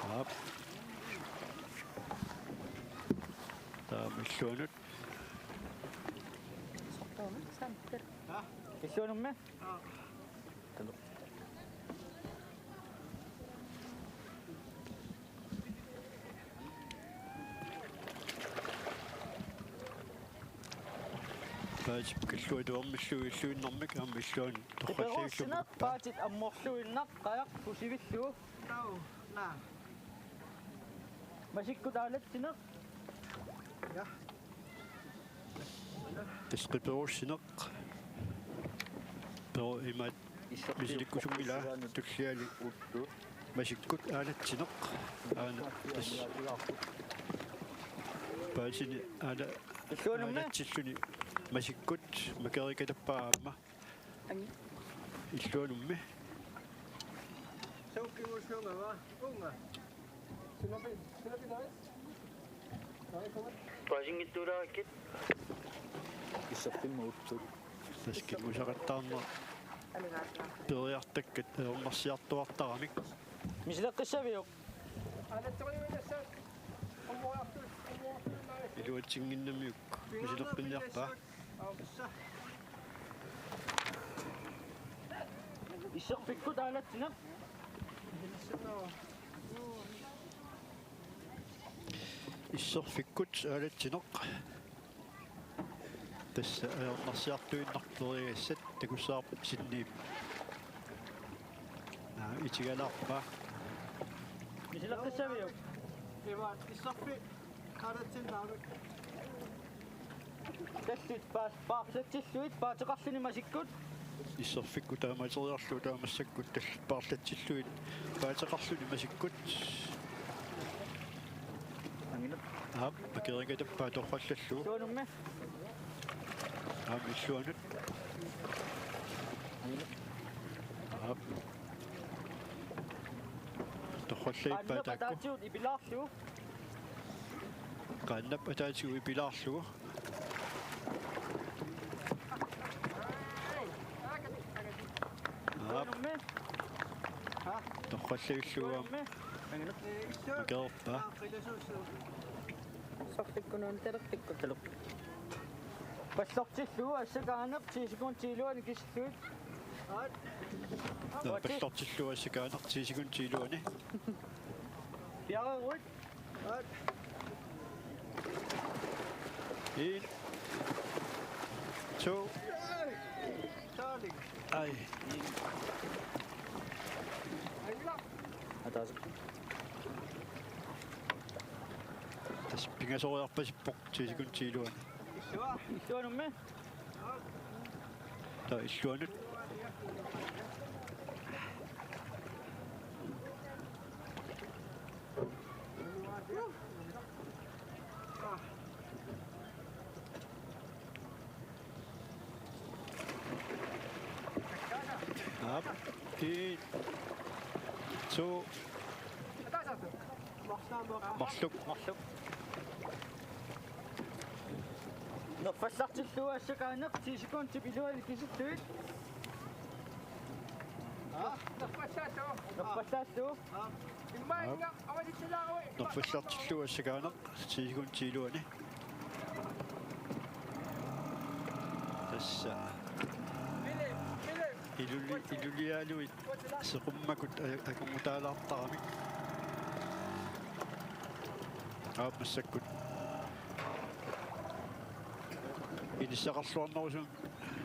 Aap. Taava illuanut. Illuanummi? Paatip Kallua tuermillu illuinnarmik aamma illuanut torrallallu. Iperuussineq, makippaa. Paatit ammorluinnaq, qajaq pusivillu. Tau, naa. Masikkut aalatsineq. Ja. Tassa qiperussineq. Pero imaat misilikkusunngilaa tulliani. Masikkut aalatsineq. Aana tassa paatini aala-, illuanummi? Aalatsilluni masikkut makerikatappaa aamma. Illuanummi. Paasinngitsuulaarakkit. Isserpimma uttut. Tassa kinngusaqattaarneq periartakkat ajornarsiartuartaramik. Misileqqissaviuk? Iluatsinnginnamiuk misileqqinniarpaa. Isserfikkut aalatsineq. Isserfikkut aalatsineq. Tassa ajornarsiartuinnarperigassat takussavarput Sydneymi. Naa, itigalaarpaa. Misileqqissaviuk? Iva, isserfik aalatsinnaammik. Tallit paas-, paarlatsillugit paateqarluni masikkut. Isserfikkut taamaateriarlugu taava massakkut tallit paarlatsillugit paateqarluni masikkut. Anginat. Aap, akerinngisappaa torrallallugu. Tuanummi. Aap, illuanut. Anginat. Aap. Torrallappaa taakku. Qaannap ataatigut ipilaarlugu. Qaannap ataatigut ipilaarlugu. Aap. Tuanummi. Torrallavillugu aamma. Tuanummi. Anginat. Akerpaa. Sorfikkunuun talerpikkut. Taluk. Pallortillugu assakaanap ti sekundit iluani kisillugit. Naa, pallortillugu assakaanap ti sekundit iluani. Piareeruit. En. To. Ai. Ataaseq. Tassa pingasoriarpasippoq ti sekundit iluani. Illuanummi. Taava illuanut. Aap. En. To. Marluk. Marluk. Nerfallartillugu assakaanap ti sekundit iluani kisillugit. Nerfallaallugu. Nerfallartillugu assakaanap ti sekundit iluani. Tassa. Iluli-, iluliaaluit seqummakut a-, akornutaalaartaramik. Aap, massakkut. Inissaqarluarnerusumik.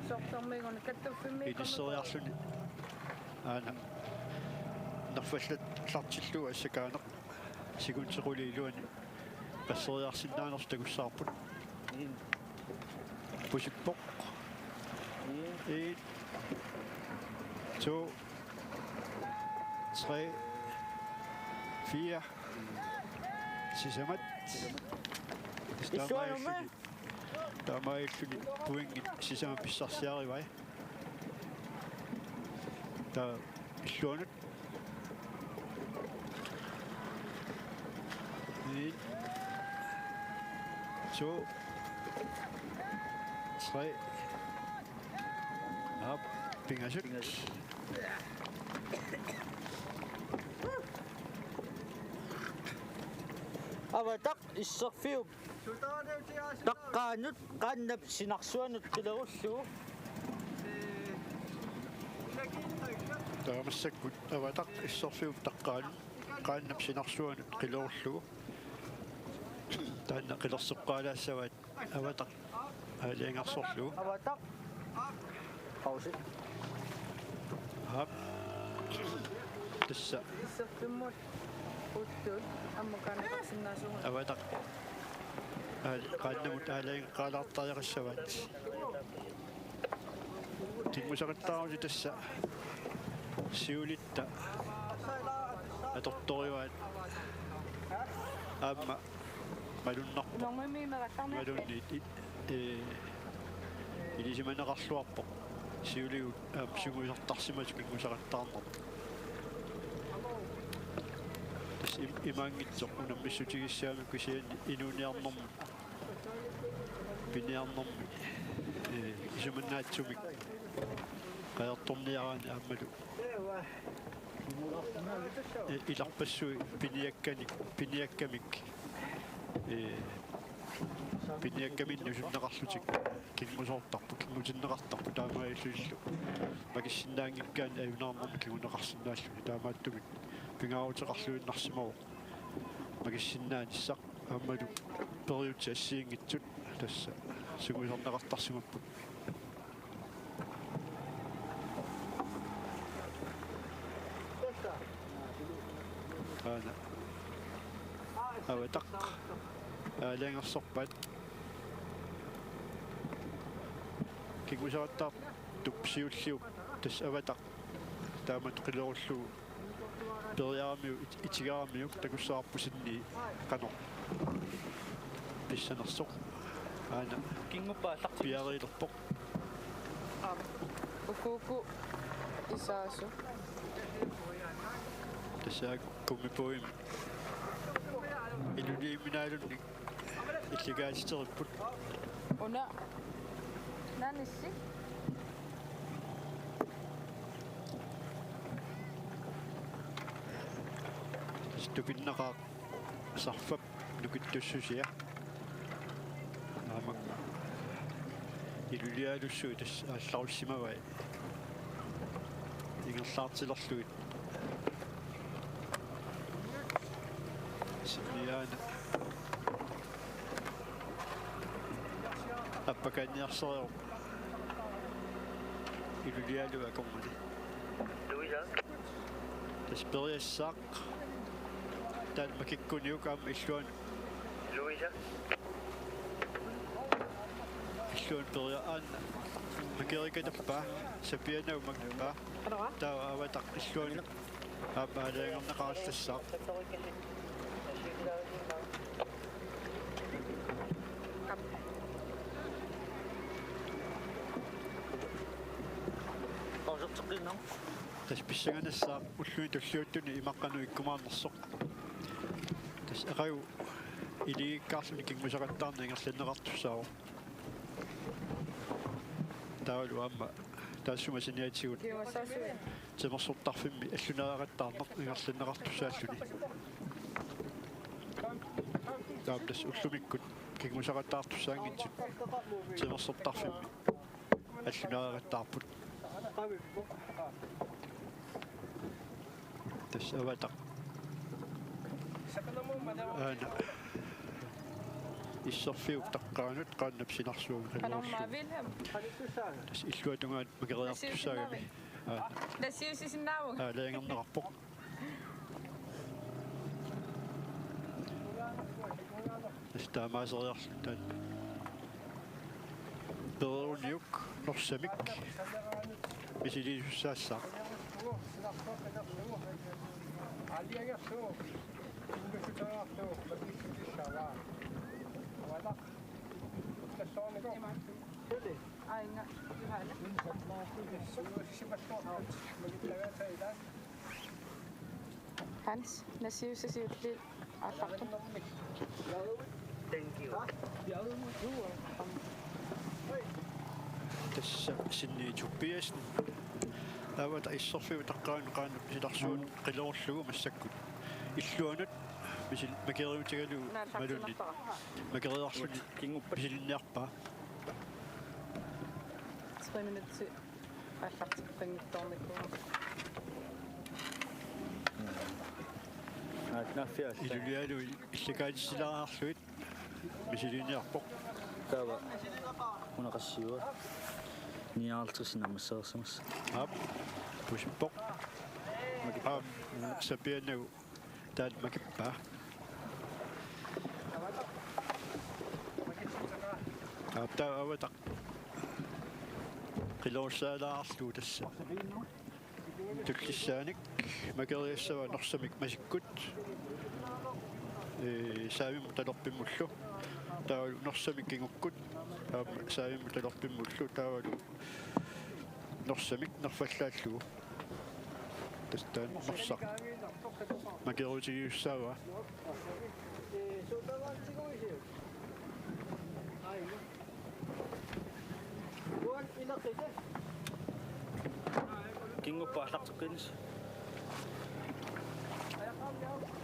Sorsormiiguni kattuffimmi inisseriarluni. Aana. Nerfallallartillugu assakaanap. Sekundit qulit iluanni. Qasseriarsinnaanersoq takussavarput. Pusippoq. En. To. Tre. Fire. Sisamat. Issuanummi. Taamaalilluni pointit sisamat pissarsiarivai. Taava illuanut. En. To. Tre. Aap, pingasut. Pingasut. Avataq isserfiup taqqaanut qaannap sinarsuanut qilerullugu. Taava massakkut Avataq isserfiup taqqaanut qaannap sinarsuanut qilerullugu. Taanna qilersoqqaalaassavaat Avataq aalajangersorlugu. Avataq. Pause. Aap. Tassa. Isserfimmut uttut ammut qaanneqarsinnaasugut. Avataq. Aal-, qaannamut aalajangeqqaalaartariaqassavaat. Kinngusaqattaarutit tassa siulitta atortorivaat aamma malunnarpoq. Normimi merattarnerpit. Malunniit i-, ee, ilisimaneqarluarpoq. Siuligut aamma sungiusartarsimasut kinngusaqattaarneq. Tassa im-, imaanngitsoq unammissutigissagamikku kisianni inuuniarnermut piniarnermi Ee, isumannaatsumik qajartorniaraanni aammalu, ee, ilarpassui piniakkanik, piniakkamik, ee, piniakkaminnik nusunneqarlutik kingusoortarput, kingutinneqartarput, taamaalillunilu makissinnaanngikkaanni ajunaarnermik kinguneqarsinnaalluni. Taamaattumik pingaaruteqarluinnarsimavoq makissinnaanissaq. Aammalu periutsit assigiinngitsut tassa sungiusarneqartarsimapput. Aana Avataq aalajangersorpaat. Kingusaqattaartup siulliup tassa Avataq taamatut qilerullugu periaramiuk, it-, itigaramiuk takussavarput sinni qanoq pissanersoq. Aana kinguppaallartik piariilerpoq. Ukuuku isaasu. Tassa gummibådimi iluliiminaalunnik illikaatiteripput. Una. Nanissi. Tassa tupinnaqaaq sarfap nukittussusia. Aamma ilulialussuit tassa aallarussimavai ingerlaartilerlugit. Siniaana appakaanniarsareerup ilulialua akornanni. Louisa. Tassa periassaaq. Taanna makikkuniuk aamma illuanut. Louisa. Illuanut peria-, aana makiarikatappaa, Sapianau makippaa. Taava Avataq illuanut aamma aalajangerneqarallassaaq. Pauserteqqiinnarmi. Tassa pissanganassaaq ulluni tulliuttuni immaqa qanoq ikkumaarnersoq. Tassa aqagu iligiikkaarluni kingusaqattaarneq ingerlanneqartussaavoq. Taavalu aamma taassuma saniatigut timersortarfimmi allunaaqattaarneq ingerlanneqartussaalluni. Taava tassa ullumikkut kingusaqattaartussaanngitsut timersortarfimmi allunaaqattaarput. Tassa Avataq. Aana. Isserfiup taqqaanut qaannap sinarsuaq. Qanormaa Wilhelm. Tassa illuatungaanut makeriartussaagami. Aana. Nassiussisinnaavunga. Aalajangerneqarpoq. Tassa taamaaseriarluta taanna. Pereruniuk Norsamik misiliisussaassaaq. Hans, nassiussasi ulliit aallartut. Thank you. Tassa Sinni Tobiassen. Avataq isserfiup taqqaanut qaannap sinarsuanut qilerullugu massakkut illuanut misil-, makeriutigalugu malunni. Makeriarluni kinguppat misilinniarpaa. Tre minutsit aallarteqqinngitsoornikuuvoq. Aatnaaffiaalla. Ilulialu illakaatitsilaarlugit misiliniarpoq. Taava una qassiua? Nioghalvtreds naammassereersimasoq. Aap, pusippoq. Aap, Sapianau. Taanna makippaa. Aap, taava Avataq qilerussaalaarlugu tassa. Tullissaanik makeriassavaa Norsamik masikkut. Ee, saavimmut talerpimmullu. Taavalu Norsamik kingukkut. Aamma saavimmut talerpimmullu. Taavalu Norsamik nerfallaallugu. Tassa taanna Norsaq makeruutigisussaavaa. Kingupput aallartukkiinnassaaq.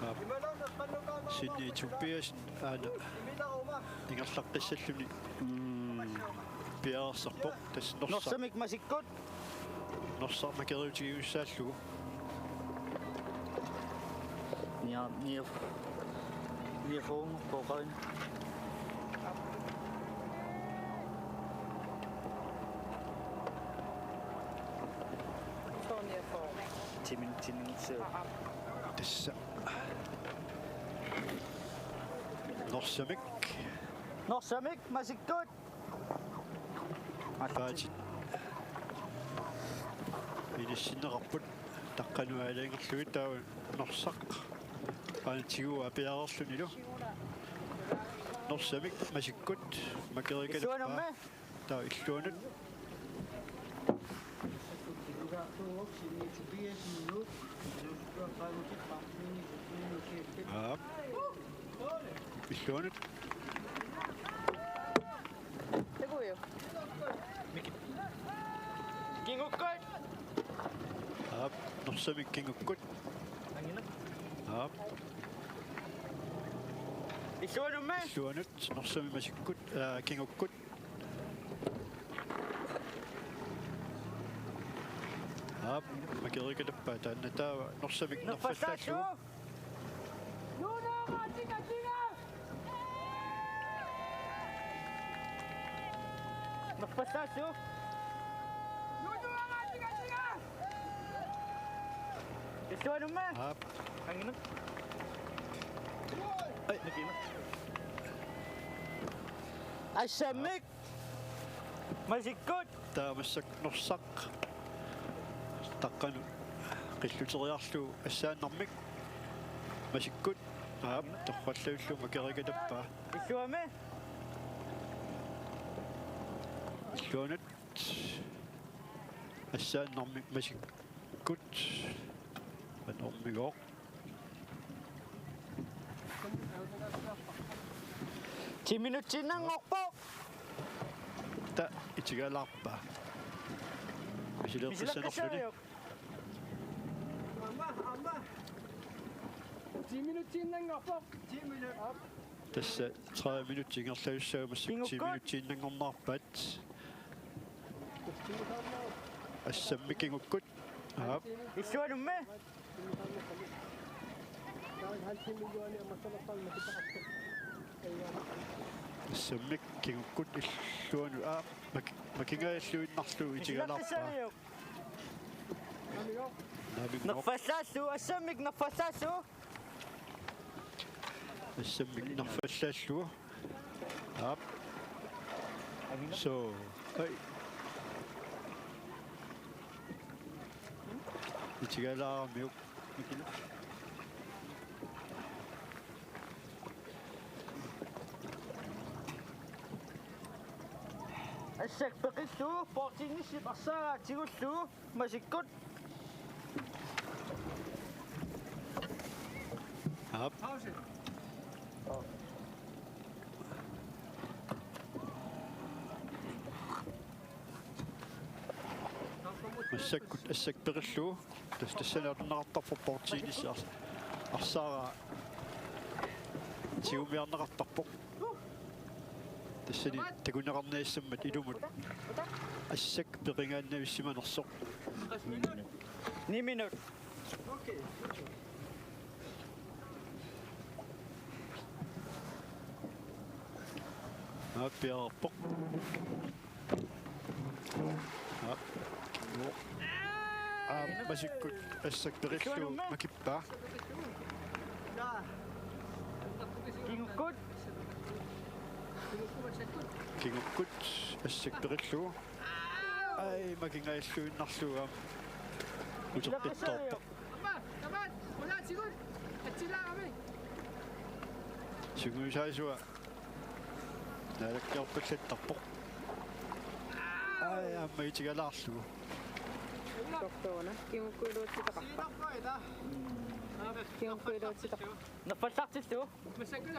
Aap. Sinni Tobiassen aana ingerlaqqissalluni. Mm. Piareersarpoq tassa Norsaq. Norsamik masikkut. Norsaq makeriutigigussaallugu. Nia, nia, nia foon kokain. Sonia foon. Timin, timin, se. Tassa. Norsamik. Norsamik masikkut. Paatit. Inissinneqarput taqqanut aalajangerlugit taava Norsaq. Paantigu apiareerlunilu. Norsamik masikkut makerikalappa. Illuanut. Taava illuanut. Aap. Illuanut. Takuju. Kingukkut. Aap, Norsamik kingukkut. Aap. Illuanummi. Illuanut, Norsamik masikkut, aa, kingukkut. Aap, makerikalappa taanna taava Norsamik nerfallaallugu. Nerfallaallugu. Nerfallaallugu. Illuanummi. Aap. Anginak. Ai. Nikima. Assammik. Masikkut. Taava massakkut Norsaq. Taqqanut qilluteriarlugu assaannarmik. Masikkut. Aap, torrallavillugu makerikalappa. Illuami. Illuanut. Assaannarmik masikkut. Anormigooq. Ti minutsiinnanngorpoq. Taava itigalaarpa. Misileeqqissanerluni. Misileeqqissanerluni. Aamma, aamma. Ti minutsiinnanngorpoq. Ti minut. Tassa tredive minutsit ingerlajussaammat. Kingukkut. Ti minutsiinnanngornerarpaat. Assammik kingukkut. Aap. Illuanummi. Assammik kingukkut illuanut. Aap, mak-, makingajalluinnarlugu itigalaarpa. Naamik. Nerfallaallugu, assammik nerfallaallugu. Assammik nerfallaallugu. Aap. So. Ai. Itigalaaramiuk. Assak peqillugu, bordtennisip arsaaraq tigullugu. Masikkut. Aap. Massakkut assak peqillugu. Tassa tassani atorneqartarpoq bordtennis ars-, arsaaraq tigumiarneqartarpoq. Tassani takuneqarniassammat ilumut assak peqingaannavissimanersoq. Ni minut. Aap, piareerpoq. Aap. Aap, masikkut assak peqillugu makippaa. Kingukkut. Kingukkut assak peqillugu. Ai, makingajalluinnarlugu aamma. Uteqqittoorpoq. Sungiusaasua naalakkerpallattarpoq. Ai, aamma itigalaarlugu. Tortuuna. Kingukkut iluatsitaqarpa? Kingukkut iluatsitaqarpa? Nerfallartillugu.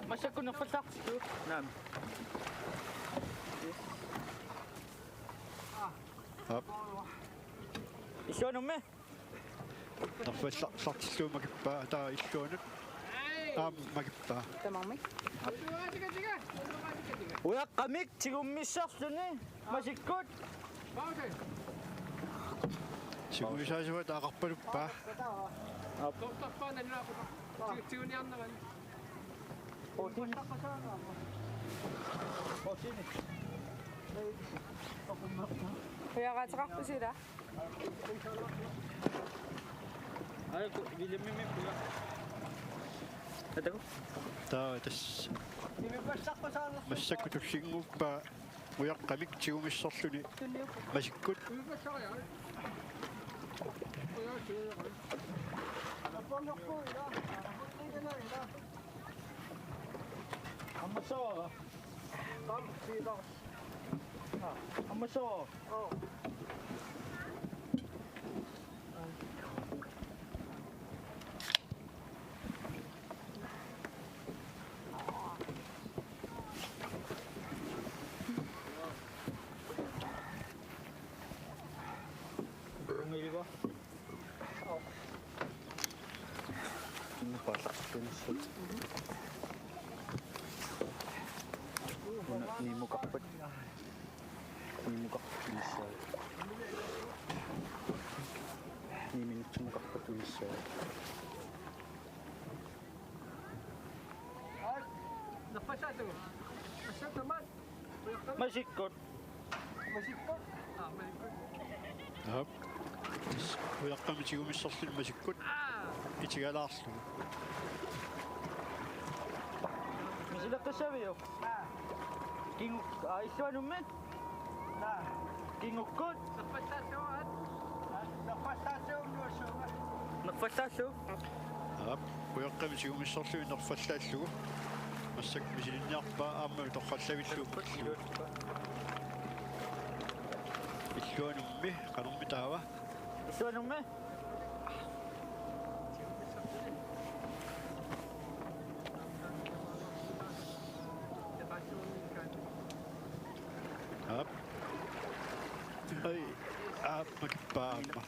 Massakkut nerfallartillugu. Naamik. Illuanummi. Nerfallartillugu makippaa, taava illuanut. Aamma makippaa. Tamarmik. Ujaqqamik tigummissarluni masikkut. Tigummissaassavaat aqarpaluppaa. Ujaqaateqarpusi ila? Ai, ku-, Williamimik puja. Ataku. Taava tassa. Massakkut tullinnguuppaa ujaqqamik tigummissarluni masikkut. Ammassavara? Ammassavara? Ungiliva. Una paalaqqinnissaq. Una nimukarpat. Nimukarpat tunissaa. Ni minutsi mukarpat tunissaa. Masikkut. Aap. Ujaqqamik tigummissarluni masikkut. Itigalaarlugu. Misileqqissaaviuk? Kingu-, aa, illuanummi? Kingukkut? Nerfallaallu. Aap, ujaqqamik tigummissarluni nerfallaallugu. Massakkut misilinniarpaa aamma torrallavillugu. Illuanummi, qanormi taava? Illuanummi? Aap. Ai, aap, makippaa aamma.